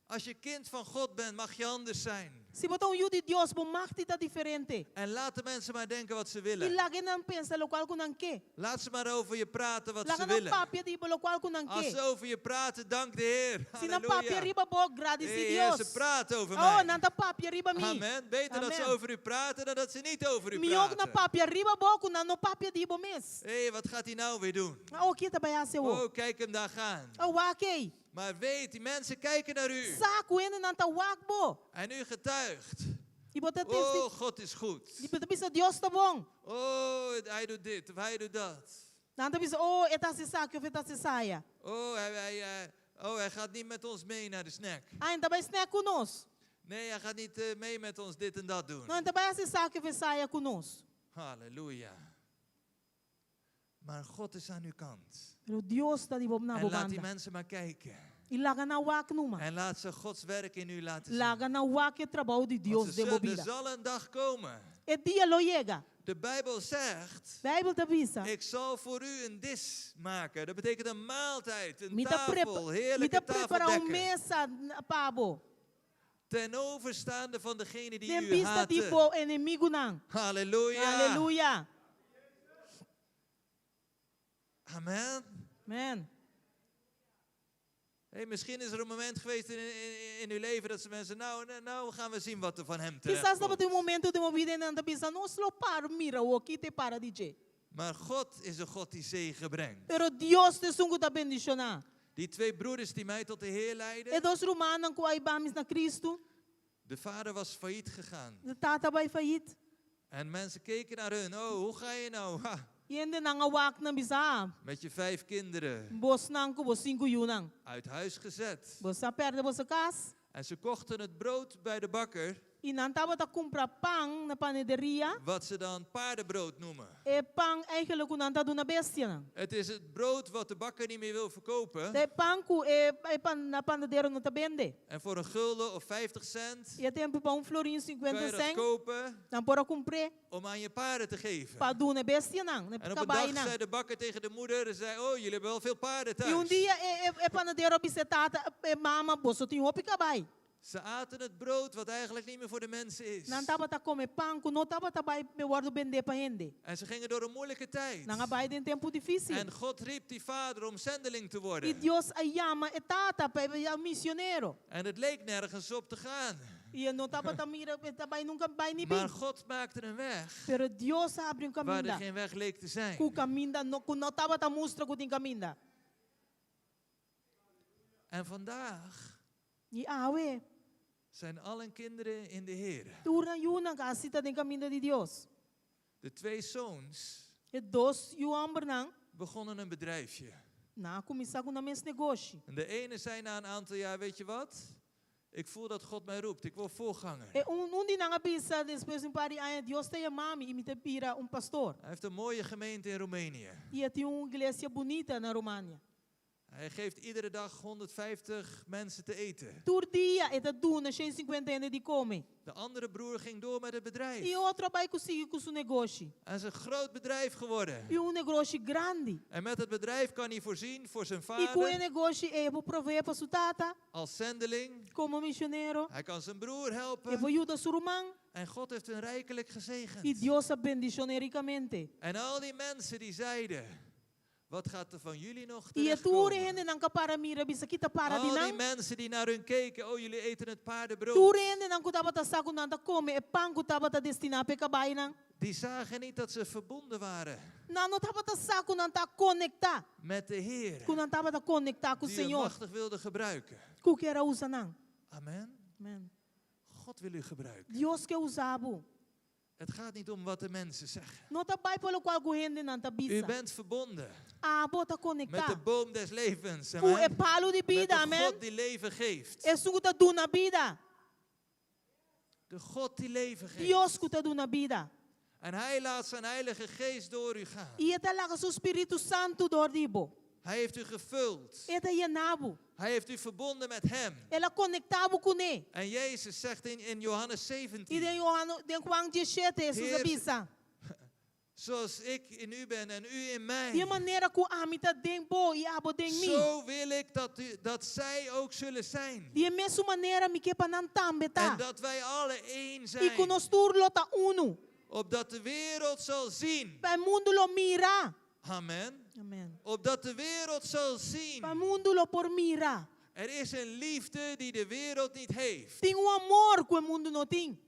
Speaker 5: Als je kind van God bent, mag je anders zijn.
Speaker 4: Si bo ta un yu di Dios, bo mag di ta diferente.
Speaker 5: En laat de mensen maar denken wat ze
Speaker 4: I
Speaker 5: willen.
Speaker 4: laga nan pensa lokual ku nan ke.
Speaker 5: Laat ze maar over je praten wat
Speaker 4: Laga
Speaker 5: ze
Speaker 4: nan
Speaker 5: willen.
Speaker 4: papia di bo lokual ku nan
Speaker 5: Als
Speaker 4: ke.
Speaker 5: ze over je praten, dank de Heer.
Speaker 4: Si nan papia
Speaker 5: Halleluja.
Speaker 4: riba bo, gradisí
Speaker 5: Hey, Heer,
Speaker 4: Dios.
Speaker 5: ze praten over
Speaker 4: Oh,
Speaker 5: mij.
Speaker 4: nan ta papia riba mi.
Speaker 5: Amen. Beter dat ze
Speaker 4: Amen.
Speaker 5: over u praten dan dat ze niet over u
Speaker 4: Mihó ku nan
Speaker 5: praten.
Speaker 4: papia riba bo, ku nan no papia di bo mes.
Speaker 5: Hé, hey, wat gaat hij nou weer doen?
Speaker 4: Oh, kiko e ta bai hasi awor.
Speaker 5: Oh, kijk hem daar gaan.
Speaker 4: Oh, wak e.
Speaker 5: Maar weet, die mensen kijken naar u.
Speaker 4: Sa ku hendenan ta wak bo.
Speaker 5: En u getuigt.
Speaker 4: I bo ta
Speaker 5: Oh,
Speaker 4: testi,
Speaker 5: God is goed.
Speaker 4: i bo ta bisa Dios ta bon.
Speaker 5: Oh, hij doet dit of hij doet dat.
Speaker 4: Nan ta bisa, oh, e ta hasi esaki òf e ta hasi esaya.
Speaker 5: Oh, hij, hij, eh, oh, hij gaat niet met ons mee naar de snack.
Speaker 4: Ah, e n' ta bai snack ku nos.
Speaker 5: Nee, hij gaat niet eh, mee met ons dit en dat doen.
Speaker 4: No, e n' ta bai hasi esaki òf esaya ku nos.
Speaker 5: Halleluja. Maar God is aan uw kant.
Speaker 4: Pero Dios ta di bo na
Speaker 5: En
Speaker 4: bo
Speaker 5: laat die
Speaker 4: banda.
Speaker 5: mensen maar kijken.
Speaker 4: I laga nan wak numa.
Speaker 5: En laat ze Gods werk in u laten zien.
Speaker 4: Laga nan wak e trabou di
Speaker 5: Want
Speaker 4: Dios
Speaker 5: ze
Speaker 4: den bo
Speaker 5: zullen- er
Speaker 4: bida.
Speaker 5: zal een dag komen.
Speaker 4: E dia lo yega.
Speaker 5: De Bijbel zegt,
Speaker 4: Beibel ta bisa.
Speaker 5: ik zal voor u een dis maken. Dat betekent een maaltijd, een
Speaker 4: Mi ta
Speaker 5: tafel,
Speaker 4: prepa mi
Speaker 5: heerlijke
Speaker 4: ta prepará
Speaker 5: tafel
Speaker 4: un
Speaker 5: dekken.
Speaker 4: mesa pa bo.
Speaker 5: Ten overstaande van degene die
Speaker 4: Den
Speaker 5: u
Speaker 4: bista di
Speaker 5: haten.
Speaker 4: bo enemigunan.
Speaker 5: Halleluja.
Speaker 4: Aleluya.
Speaker 5: Amen.
Speaker 4: Amen.
Speaker 5: Hey, misschien is er een moment geweest in, in, in uw leven dat ze mensen, nou, nou, nou gaan we zien wat er van hem
Speaker 4: Kisas
Speaker 5: terecht
Speaker 4: tabatin un
Speaker 5: komt.
Speaker 4: momento den bo bida nan ta bisa nos lo para mira awor ki ta para di dje.
Speaker 5: Maar God is een God die zegen brengt.
Speaker 4: Pero Dios ta esun ku ta bendishoná.
Speaker 5: Die twee broeders die mij tot de Heer
Speaker 4: E
Speaker 5: leidden,
Speaker 4: dos rumannan ku a hiba mi na Kristu,
Speaker 5: de vader was failliet gegaan.
Speaker 4: e tata a bai fayit.
Speaker 5: En mensen keken naar hun, oh, hoe ga je nou? Ha,
Speaker 4: I hendenan a wak nan bisa, ah,
Speaker 5: met je vijf kinderen
Speaker 4: bosnan ku bo sinku yunan.
Speaker 5: uit huis gezet.
Speaker 4: Boso a pèrdè boso kas.
Speaker 5: En ze kochten het brood bij de bakker,
Speaker 4: I nan tabata kumpra pan na panaderia.
Speaker 5: wat ze dan paardenbrood noemen.
Speaker 4: E pan eigenlijk ku nan ta duna bestianan.
Speaker 5: Het is het brood wat de bakker niet meer wil verkopen.
Speaker 4: E pan ku e, e pan, na panadero no ta bende.
Speaker 5: En voor een gulden of 50 cent
Speaker 4: I e tempu pa un florin
Speaker 5: kan je
Speaker 4: 50
Speaker 5: dat
Speaker 4: cent,
Speaker 5: kopen
Speaker 4: nan por a kumpr'é
Speaker 5: om aan je paarden te geven.
Speaker 4: pa duna e bestianan, e
Speaker 5: En op een dag
Speaker 4: kabainan.
Speaker 5: zei de bakker tegen de moeder, ze zei, oh, jullie hebben wel veel paarden
Speaker 4: I un
Speaker 5: thuis.
Speaker 4: dia e, e, e panadero a bisa e tata, e mama, boso tin hopi kabai.
Speaker 5: Ze aten het brood wat eigenlijk niet meer voor de mensen is.
Speaker 4: Nan tabata kome pan ku no tabata bai wòrdu bendé pa hende.
Speaker 5: En ze gingen door een moeilijke tijd.
Speaker 4: Nan a bai den tempu difísil.
Speaker 5: En God riep die vader om zendeling te
Speaker 4: I
Speaker 5: worden.
Speaker 4: Dios a yama e tata pa e bira misionero.
Speaker 5: En het leek nergens op te gaan.
Speaker 4: I no tabata mira, e ta bai nunka bai ni
Speaker 5: Maar
Speaker 4: bin.
Speaker 5: God maakte een weg
Speaker 4: Pero Dios a habri un
Speaker 5: waar er
Speaker 4: kaminda.
Speaker 5: geen weg leek te zijn.
Speaker 4: Ku kaminda no, ku no tabata mustra ku tin kaminda.
Speaker 5: En vandaag
Speaker 4: I awe,
Speaker 5: zijn allen kinderen in de Heer.
Speaker 4: tur nan yunan kasi ta den kaminda di Dios.
Speaker 5: De twee zoons
Speaker 4: E dos yu hòmbernan
Speaker 5: begonnen een bedrijfje.
Speaker 4: nan a kuminsá ku nan mes negoshi.
Speaker 5: En de ene zei na een aantal jaar, weet je wat? Ik voel dat God mij roept, ik word voorganger.
Speaker 4: E un, un di nan a bisa despues di un par di aña, Dios ta yama mi i mi ta bira un pastor.
Speaker 5: Hij heeft een mooie gemeente in Roemenië.
Speaker 4: I e tin un iglesia bunita na Romania.
Speaker 5: Hij geeft iedere dag 150 mensen te eten.
Speaker 4: Tur dia e ta duna 150 hende di kome.
Speaker 5: De andere broer ging door met het bedrijf.
Speaker 4: I e otro a bai ku sigui ku su negoshi.
Speaker 5: Hij is een groot bedrijf geworden.
Speaker 4: I un negoshi grandi.
Speaker 5: En met het bedrijf kan hij voorzien voor zijn
Speaker 4: I ku e
Speaker 5: vader
Speaker 4: negoshi e por proveé pa su tata
Speaker 5: als zendeling.
Speaker 4: komo misionero.
Speaker 5: Hij kan zijn broer
Speaker 4: E por
Speaker 5: helpen.
Speaker 4: yuda su ruman.
Speaker 5: En God heeft hen rijkelijk
Speaker 4: I
Speaker 5: gezegend.
Speaker 4: Dios a bendishoné rikamente.
Speaker 5: En al die mensen die zeiden, wat gaat er van jullie nog
Speaker 4: I e tur
Speaker 5: terechtkomen?
Speaker 4: hendenan ku a para mira bisa ki ta para di
Speaker 5: Al die
Speaker 4: nan.
Speaker 5: mensen die naar hun keken, oh jullie eten het paardenbrood.
Speaker 4: Tur hendenan ku tabata sa ku nan ta kome e pan ku tabata destiná pa e kabainan.
Speaker 5: Die zagen niet dat ze verbonden waren
Speaker 4: Nan no tabata sa ku nan ta konektá.
Speaker 5: met de Heer.
Speaker 4: Ku nan tabata konektá ku
Speaker 5: Die hun
Speaker 4: Señor.
Speaker 5: machtig wilde gebruiken.
Speaker 4: Ku ker a usa nan.
Speaker 5: Amen.
Speaker 4: Amen.
Speaker 5: God wil u gebruiken.
Speaker 4: Dios ke usa bo.
Speaker 5: Het gaat niet om wat de mensen zeggen.
Speaker 4: No ta bai pa lokual ku hendenan ta
Speaker 5: U
Speaker 4: bisa.
Speaker 5: bent verbonden
Speaker 4: Abo ta
Speaker 5: met de
Speaker 4: konektá.
Speaker 5: boom des levens.
Speaker 4: Ku e
Speaker 5: Amen.
Speaker 4: palu di
Speaker 5: Met
Speaker 4: bida,
Speaker 5: de
Speaker 4: amen.
Speaker 5: God die leven geeft.
Speaker 4: Esun ku ta duna bida.
Speaker 5: De God die leven geeft.
Speaker 4: Dios ku ta duna bida.
Speaker 5: En hij laat zijn heilige geest door u gaan.
Speaker 4: I e ta laga su Spiritu Santu dor di bo.
Speaker 5: Hij heeft u gevuld.
Speaker 4: E ta yena bo.
Speaker 5: Hij heeft u verbonden met hem.
Speaker 4: El a konektá bo kuné.
Speaker 5: En Jezus zegt in, in Johannes
Speaker 4: I den
Speaker 5: 17.
Speaker 4: Johan, den Juan 17, Hesus a
Speaker 5: Heer,
Speaker 4: bisa.
Speaker 5: Zoals ik in u ben en u in
Speaker 4: Di
Speaker 5: mij.
Speaker 4: manera ku ami ta den bo i abo den mi.
Speaker 5: Zo wil ik dat, u, dat zij ook zullen zijn.
Speaker 4: Di e mesun manera mi ke pa nan tambe
Speaker 5: En
Speaker 4: ta.
Speaker 5: dat wij alle één
Speaker 4: I ku
Speaker 5: zijn.
Speaker 4: nos tur lo ta unu.
Speaker 5: Opdat de wereld zal zien.
Speaker 4: Pa mundu lo mira.
Speaker 5: Amen.
Speaker 4: Amen.
Speaker 5: Opdat de wereld zal zien.
Speaker 4: Pa mundu lo por mira.
Speaker 5: Er is een liefde die de wereld niet heeft.
Speaker 4: Tin un amor ku e mundu no tin.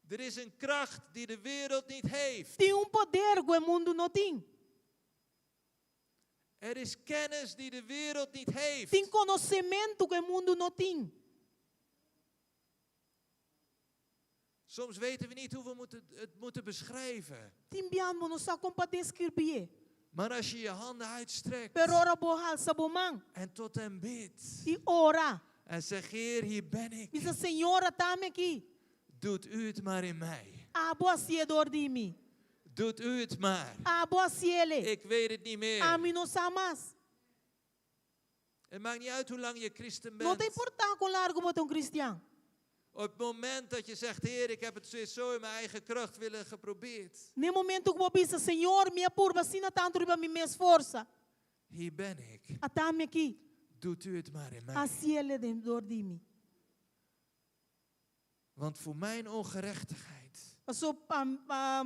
Speaker 5: Er is een kracht die de wereld niet heeft.
Speaker 4: Tin un poder ku e mundu no tin.
Speaker 5: Er is kennis die de wereld niet heeft.
Speaker 4: Tin konosementu ku e mundu no tin.
Speaker 5: Soms weten we niet hoe we moeten, het moeten beschrijven.
Speaker 4: Tin biaha bo no sa kon pa deskribié.
Speaker 5: Maar als je je handen uitstrekt
Speaker 4: Pero ora bo halsa bo man
Speaker 5: en tot hem bidt
Speaker 4: i ora,
Speaker 5: en zegt, Heer, hier ben ik.
Speaker 4: bisa, Señor, ata mi aki.
Speaker 5: Doet u het maar in mij.
Speaker 4: Abo hasié dor di mi.
Speaker 5: Doet u het maar.
Speaker 4: Abo hasié.
Speaker 5: Ik weet het niet meer.
Speaker 4: Ami no sa mas.
Speaker 5: Het maakt niet uit hoe lang je christen
Speaker 4: No ta
Speaker 5: bent.
Speaker 4: importá kon largu bo ta un kristian.
Speaker 5: Op het moment dat je zegt, Heer, ik heb het zo in mijn eigen kracht willen geprobeerd.
Speaker 4: Na momento ku bo bisa, Señor, mi a purba asina tantu riba mi mes forsa.
Speaker 5: Hier ben ik.
Speaker 4: Ata mi aki.
Speaker 5: Doet u het maar in mij.
Speaker 4: Hasié den dor di mi.
Speaker 5: Want voor mijn ongerechtigheid
Speaker 4: Paso pa pa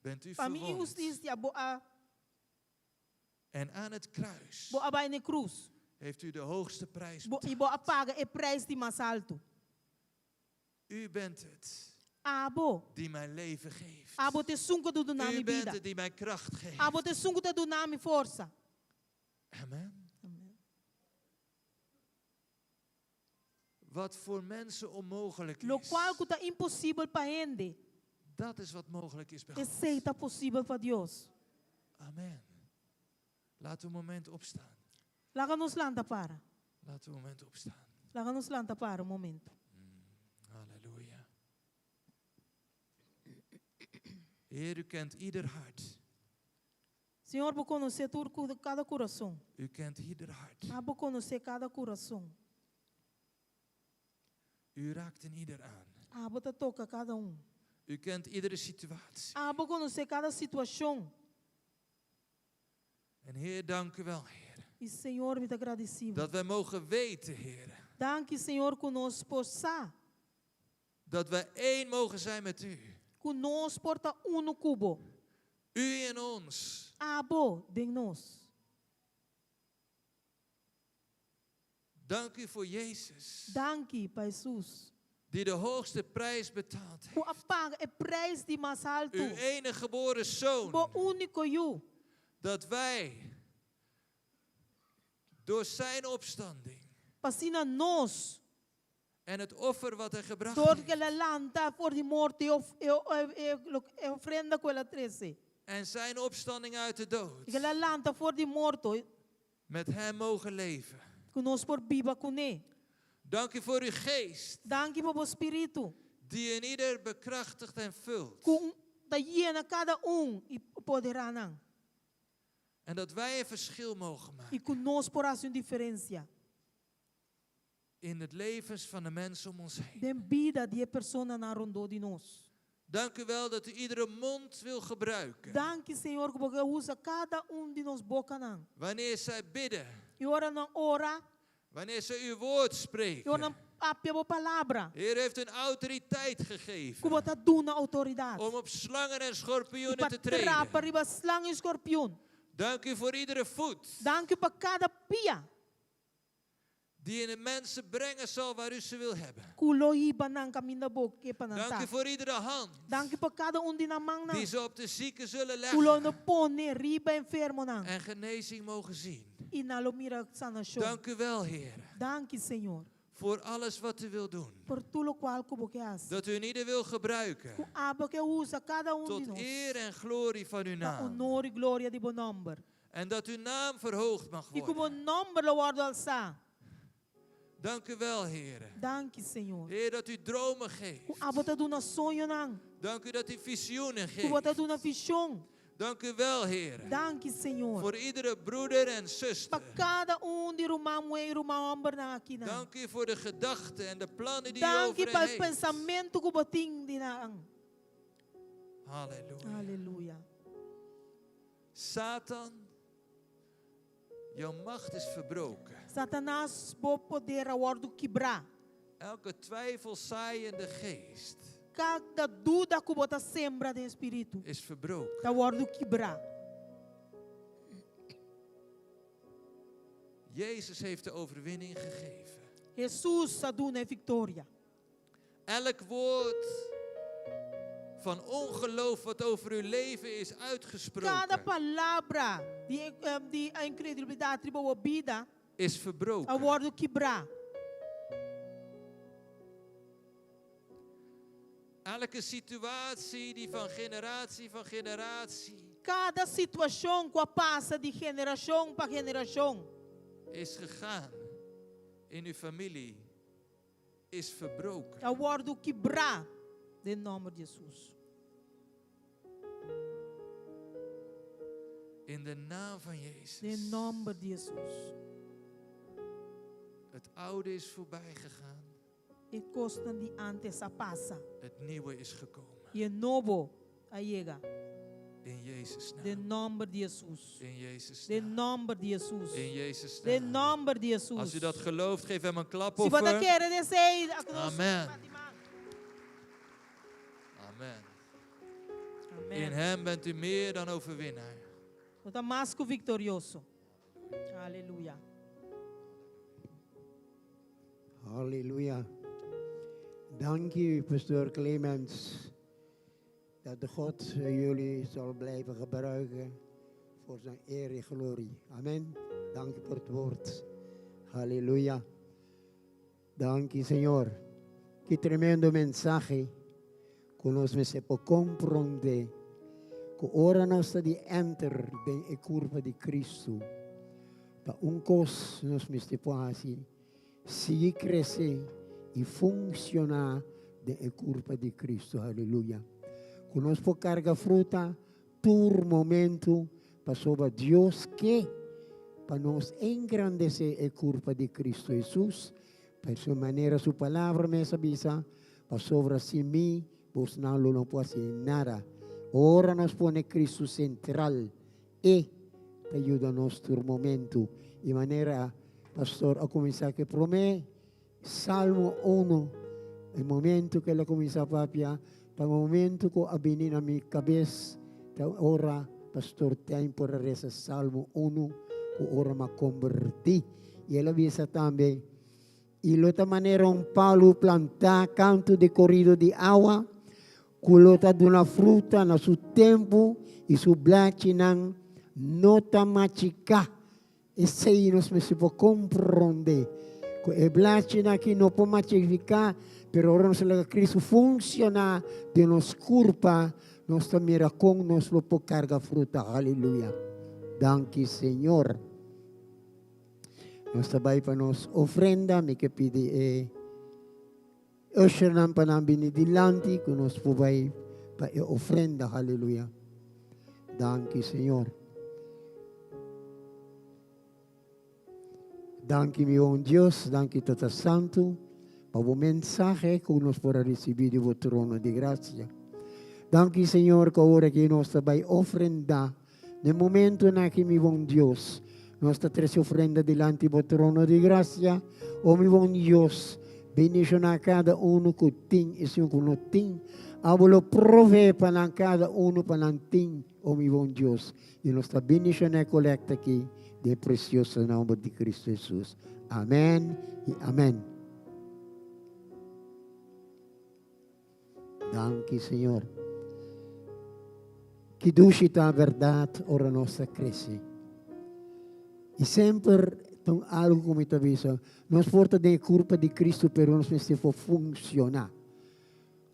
Speaker 5: bent u
Speaker 4: pa mi
Speaker 5: verwond.
Speaker 4: inhustisia bo a
Speaker 5: En aan het kruis
Speaker 4: bo a bai na krus.
Speaker 5: heeft u de hoogste prijs
Speaker 4: Bo,
Speaker 5: betaald.
Speaker 4: i bo a paga e preis di mas altu.
Speaker 5: U bent het
Speaker 4: Abo.
Speaker 5: die mijn leven geeft.
Speaker 4: Abo ta esun ku ta duna
Speaker 5: U
Speaker 4: mi
Speaker 5: bent
Speaker 4: bida.
Speaker 5: het die mijn kracht geeft.
Speaker 4: Abo ta esun ku ta duna mi forsa.
Speaker 5: Amen.
Speaker 4: Amen.
Speaker 5: Wat voor mensen onmogelijk
Speaker 4: Lo
Speaker 5: is,
Speaker 4: kual ku ta imposibel pa hende,
Speaker 5: dat is wat mogelijk is bij God.
Speaker 4: esei ta posibel pa Dios.
Speaker 5: Amen. Laten we een moment opstaan.
Speaker 4: Laga nos lanta para.
Speaker 5: Laten we een moment opstaan.
Speaker 4: Laga nos lanta para un momento.
Speaker 5: Halleluja. Heer, u kent ieder hart.
Speaker 4: Señor, bo konosé tur kada kurason.
Speaker 5: U kent ieder hart.
Speaker 4: Abo konosé kada kurason.
Speaker 5: U raakt in ieder aan.
Speaker 4: Abo ta toka kada un.
Speaker 5: U kent iedere situatie.
Speaker 4: Abo konosé kada situashon.
Speaker 5: En Heer, dank u wel, Heer.
Speaker 4: I Señor, mi ta gradisí.
Speaker 5: Dat wij mogen weten, Heer.
Speaker 4: Danki, Señor, ku nos por sa.
Speaker 5: Dat wij één mogen zijn met u.
Speaker 4: Ku nos por ta unu ku bo.
Speaker 5: U in ons.
Speaker 4: Abo den nos.
Speaker 5: Dank u voor Jezus.
Speaker 4: Danki pa Hesus.
Speaker 5: Die de hoogste prijs betaald
Speaker 4: Ku
Speaker 5: heeft.
Speaker 4: a paga e preis di mas altu.
Speaker 5: Uw enige geboren zoon.
Speaker 4: Bo úniko yu.
Speaker 5: Dat wij door zijn opstanding
Speaker 4: P'asina nos.
Speaker 5: en het offer wat hij gebracht
Speaker 4: Dor
Speaker 5: heeft
Speaker 4: ku el a lanta for di morto e of, e, e, e, ofrenda ku el a trese.
Speaker 5: en zijn opstanding uit de dood
Speaker 4: I ku el a lanta for di morto.
Speaker 5: met hem mogen leven.
Speaker 4: Ku nos por biba kuné.
Speaker 5: Dank u voor uw geest
Speaker 4: Danki pa bo spiritu.
Speaker 5: die in ieder bekrachtigt en vult.
Speaker 4: Ku ta yena kada un i poderá nan.
Speaker 5: En dat wij een verschil mogen
Speaker 4: I
Speaker 5: maken
Speaker 4: ku nos por hasi un diferensia.
Speaker 5: in het levens van de mensen om ons heen.
Speaker 4: Den bida di e personanan rondó di nos.
Speaker 5: Dank u wel dat u iedere mond wil gebruiken.
Speaker 4: Danki, Señor, ku bo ke usa kada un di nos bokanan.
Speaker 5: Wanneer zij bidden,
Speaker 4: I ora nan ora,
Speaker 5: wanneer zij uw woord
Speaker 4: i ora
Speaker 5: spreken.
Speaker 4: nan papia bo palabra.
Speaker 5: Heer u heeft een autoriteit
Speaker 4: Ku
Speaker 5: gegeven
Speaker 4: bo ta duna outoridat.
Speaker 5: om op slangen en
Speaker 4: I
Speaker 5: schorpioenen
Speaker 4: pa
Speaker 5: te
Speaker 4: trapa
Speaker 5: treden.
Speaker 4: riba slang i skorpion.
Speaker 5: Dank u voor iedere voet
Speaker 4: Danki pa kada pia.
Speaker 5: die in de mensen brengen zal waar u ze wil hebben.
Speaker 4: Ku lo hiba nan kaminda bo ke pa nan
Speaker 5: Dank
Speaker 4: ta.
Speaker 5: u voor iedere hand
Speaker 4: Danki pa kada un di nan mannan.
Speaker 5: die ze op de zieken zullen
Speaker 4: Ku lo
Speaker 5: leggen
Speaker 4: no pone riba enfermonan.
Speaker 5: en genezing mogen zien.
Speaker 4: I nan lo mira sanashon.
Speaker 5: Dank u wel, Heer,
Speaker 4: Danki, Señor.
Speaker 5: voor alles wat u wil doen.
Speaker 4: Pa tur lokual ku bo ke hasi.
Speaker 5: Dat u in ieder wil gebruiken
Speaker 4: Ku abo ke usa kada un di
Speaker 5: tot
Speaker 4: nos.
Speaker 5: eer en glorie van uw
Speaker 4: Pa
Speaker 5: naam.
Speaker 4: honor i gloria di bo nòmber.
Speaker 5: En dat uw naam verhoogd mag
Speaker 4: I ku bo
Speaker 5: worden.
Speaker 4: nòmber lo wòrdu halsá.
Speaker 5: Dank u wel, Heer.
Speaker 4: Danki, Señor.
Speaker 5: Heer, dat u dromen
Speaker 4: Ku
Speaker 5: geeft.
Speaker 4: abo ta duna soñonan.
Speaker 5: Dank u dat u visioenen
Speaker 4: Ku bo ta
Speaker 5: geeft.
Speaker 4: duna vishon.
Speaker 5: Dank u wel, Heer.
Speaker 4: Danki, Señor.
Speaker 5: Voor iedere broeder en
Speaker 4: Pa
Speaker 5: zuster.
Speaker 4: kada un di ruman muhé i ruman hòmbernan akinan.
Speaker 5: Dank u voor de gedachten en de plannen die u
Speaker 4: Danki
Speaker 5: over
Speaker 4: pa
Speaker 5: hen
Speaker 4: e
Speaker 5: heeft.
Speaker 4: pensamentu ku bo tin di nan.
Speaker 5: Halleluja.
Speaker 4: Aleluya.
Speaker 5: Satan, jouw macht is verbroken.
Speaker 4: Satanas, bo poder a wòrdu kibrá.
Speaker 5: Elke twijfelzaaiende geest
Speaker 4: Kada duda ku bo ta sembra den spiritu,
Speaker 5: is verbroken.
Speaker 4: ta wòrdu kibrá.
Speaker 5: Jezus heeft de overwinning gegeven.
Speaker 4: Hesus a duna e viktoria.
Speaker 5: Elk woord van ongeloof wat over uw leven is
Speaker 4: Kada
Speaker 5: uitgesproken,
Speaker 4: palabra di, eh, di inkredulidat riba bo bida
Speaker 5: is
Speaker 4: a
Speaker 5: verbroken.
Speaker 4: wòrdu kibrá.
Speaker 5: Elke situatie die van generatie van generatie.
Speaker 4: Kada situashon ku a pasa di generashon pa generashon.
Speaker 5: Is gegaan in uw familie is verbroken.
Speaker 4: Ta wòrdu kibrá den nòmber di Hesus.
Speaker 5: In de naam van Jezus.
Speaker 4: Den nòmber di Hesus.
Speaker 5: Het oude is voorbij gegaan.
Speaker 4: E kosnan di ántes a pasa.
Speaker 5: Het nieuwe is gekomen.
Speaker 4: I e nobo a yega.
Speaker 5: In Jezus naam.
Speaker 4: Den nòmber di Hesus.
Speaker 5: In Jezus
Speaker 4: Den
Speaker 5: naam.
Speaker 4: nòmber di Hesus.
Speaker 5: In Jezus
Speaker 4: Den
Speaker 5: naam.
Speaker 4: nòmber di Hesus.
Speaker 5: Als u dat gelooft, geef hem een
Speaker 4: Si bo ta
Speaker 5: klapoffer.
Speaker 4: kere den esei, nos
Speaker 5: Amen.
Speaker 4: bati man.
Speaker 5: Amen. In
Speaker 4: Amen.
Speaker 5: hem bent u meer dan overwinnaar.
Speaker 4: Bo ta mas ku viktorioso. Aleluya.
Speaker 1: Halleluja. Dank u, pastor Clemens, dat de God jullie zal blijven gebruiken voor zijn eer en glorie. Amen. Dank u voor het woord. Halleluja. Dank u, Señor. Ki tremendo mensahe ku nos mester por komprondé ku ora nos ta di enter den e kurpa di Kristu, ta un kos nos mester por hasi, sigui krese i funshoná den e kurpa di Kristu. Aleluya. Ku nos por karga fruta tur momentu pasobra Dios ke pa nos engrandesé e kurpa di Kristu Hesus. Pa su manera su palabra mes a bisa, pasobra sin mi bosnan lo no por hasi nada. Ora nos pone Kristu sentral, E ta yuda nos tur momentu. I manera pastor a kuminsá ku e promé Salmo unu, e momentu ku el a kuminsá papia, ta un momentu ku a bini na mi kabes, ta ora pastor Tijn por a resa Salmo unu ku ora m'a kombertí. I el a bisa tambe, I lo ta manera un palu plantá kantu di korido di awa, ku lo ta duna fruta na su tempu i su blachinan no ta machiká. Esei nos mester por komprondé, ku e blachinan aki no por machifiká, pero ora nos laga Kristu funshoná den nos kurpa, nos ta mira kon nos lo por karga fruta. Aleluya! Danki, Señor. Nos ta bai pa nos ofrenda. Mi ke pidi e ushernan pa nan bini dilanti ku nos por bai pa e ofrenda. Haleluya. Danki, Señor. Danki, mi bon Dios. Danki, Tata Santu, pa bo mensahe ku nos por a risibí di bo trono di grasia. Danki, Señor, ku awor aki nos ta bai ofrendá. Den momentonan aki, mi bon Dios, nos ta trece ofrenda dilanti bo trono di gracia. O mi bon Dios, bendiciona cada uno cu tin y esun cu no tin. Abo lo provee pa nan cada uno pa nan tin, o mi bon Dios. Y nos ta bendiciona e colecta aki den e precioso nomber di Cristo Jesus. Amen y amen. Danki, Señor. Ki dushi ta berdad ora nos ta crece. Y semper ta un algo cu mi ta bisa, nos por ta den e curpa di Cristo, pero nos mester por funciona.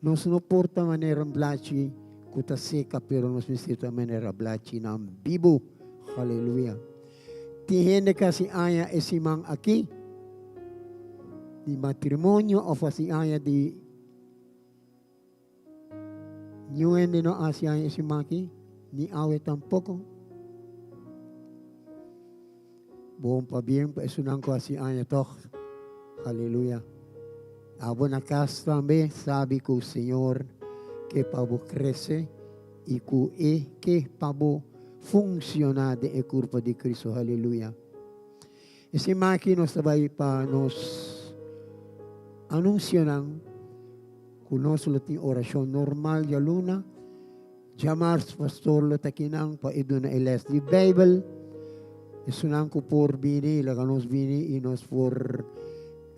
Speaker 1: Nos no por ta manera un blachi cu ta seca, pero nos mester ta manera blachinan bibu. Haleluya. Tin hende cu hasi aña e siman aki di matrimonio of hasi aña di Niun hende no hasi aña e siman aki, ni awe tampoko. Bon pabien pa esunnan ku hasi aña tòg. Haleluya. Abo na kas tambe sabi ku Señor ke pa bo krese i ku e ke pa bo funshoná den e kurpa di Kristu. Haleluya. E siman aki nos ta bai pa nos anunsionan ku nos lo tin orashon normal djaluna. Djamars pastor lo ta kinan pa e duna e les di Beibel. Esunnan ku por bini, laga nos bini i nos por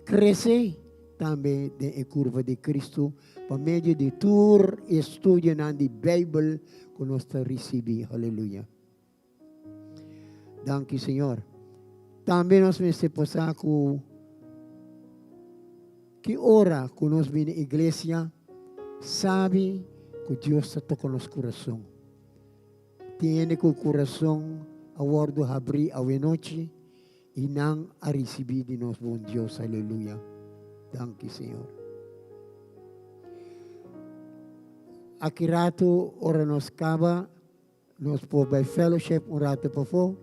Speaker 1: krese tambe den e kurva di Kristu pa medio di tur e studionan di Beibel ku nos ta risibí. Haleluya. Danki Señor. Tambe nos mester por sa ku ki ora ku nos bini iglesia, Sabi ku Dios ta toka nos kurason. Tin hende ku kurason a wòrdu habrí awenochi i nan a risibí di nos bon Dios. Aleluya. Danki, Señor. Aki ratu ora nos kaba, nos por bai fellowship un ratu pafó.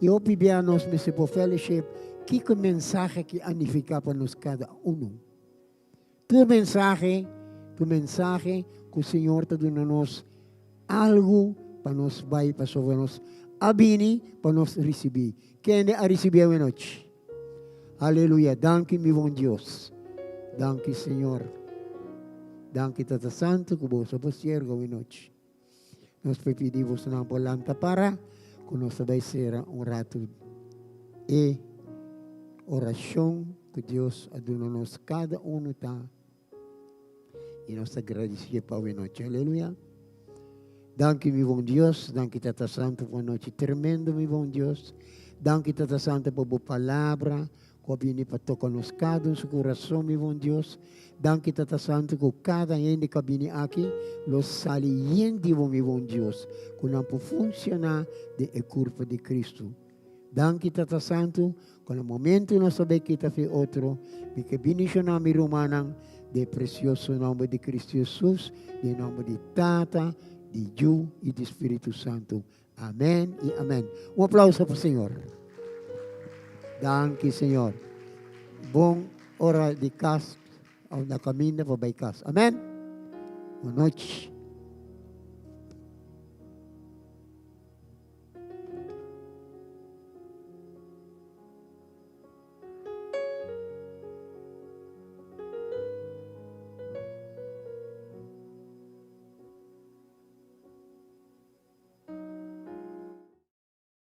Speaker 1: I hopi bia nos mester por fellowship kiko e mensahe aki a nifiká pa nos kada unu. Tur mensahe, tur mensahe ku Señor ta duna nos algu pa nos bai pasobra nos a bini pa nos risibí. Kende a risibí awenochi? Aleluya! Danki mi bon Dios. Danki Señor. Danki Tata Santu ku boso por siergo awenochi. Nos por pidi bosonan por lanta para ku nos ta bai sera un ratu e orashon ku Dios a duna nos kada unu ta i nos ta gradisié pa awe nochi. Aleluya. Danki mi bon Dios, danki Tata Santu pa un nochi tremendo mi bon Dios. Danki Tata Santu pa bo palabra Ku a bini pa toka nos kada un su kurason, mi bon Dios. Danki Tata Santu ku kada hende ku a bini aki lo sali yen di bo, mi bon Dios, ku nan por funshoná den e kurpo di Kristu. Danki Tata Santu ku na momentu nos ta bai kita fe otro, mi ke bindishoná mi rumannan den e presioso nòmber di Kristu Hesus, den e nòmber di Tata, di Yu i di Spiritu Santu. Amen y amen. Un aplauso pa Señor. Danki Señor. Bon ora di cas of na caminda pa bay cas. Amen. Bon nochi.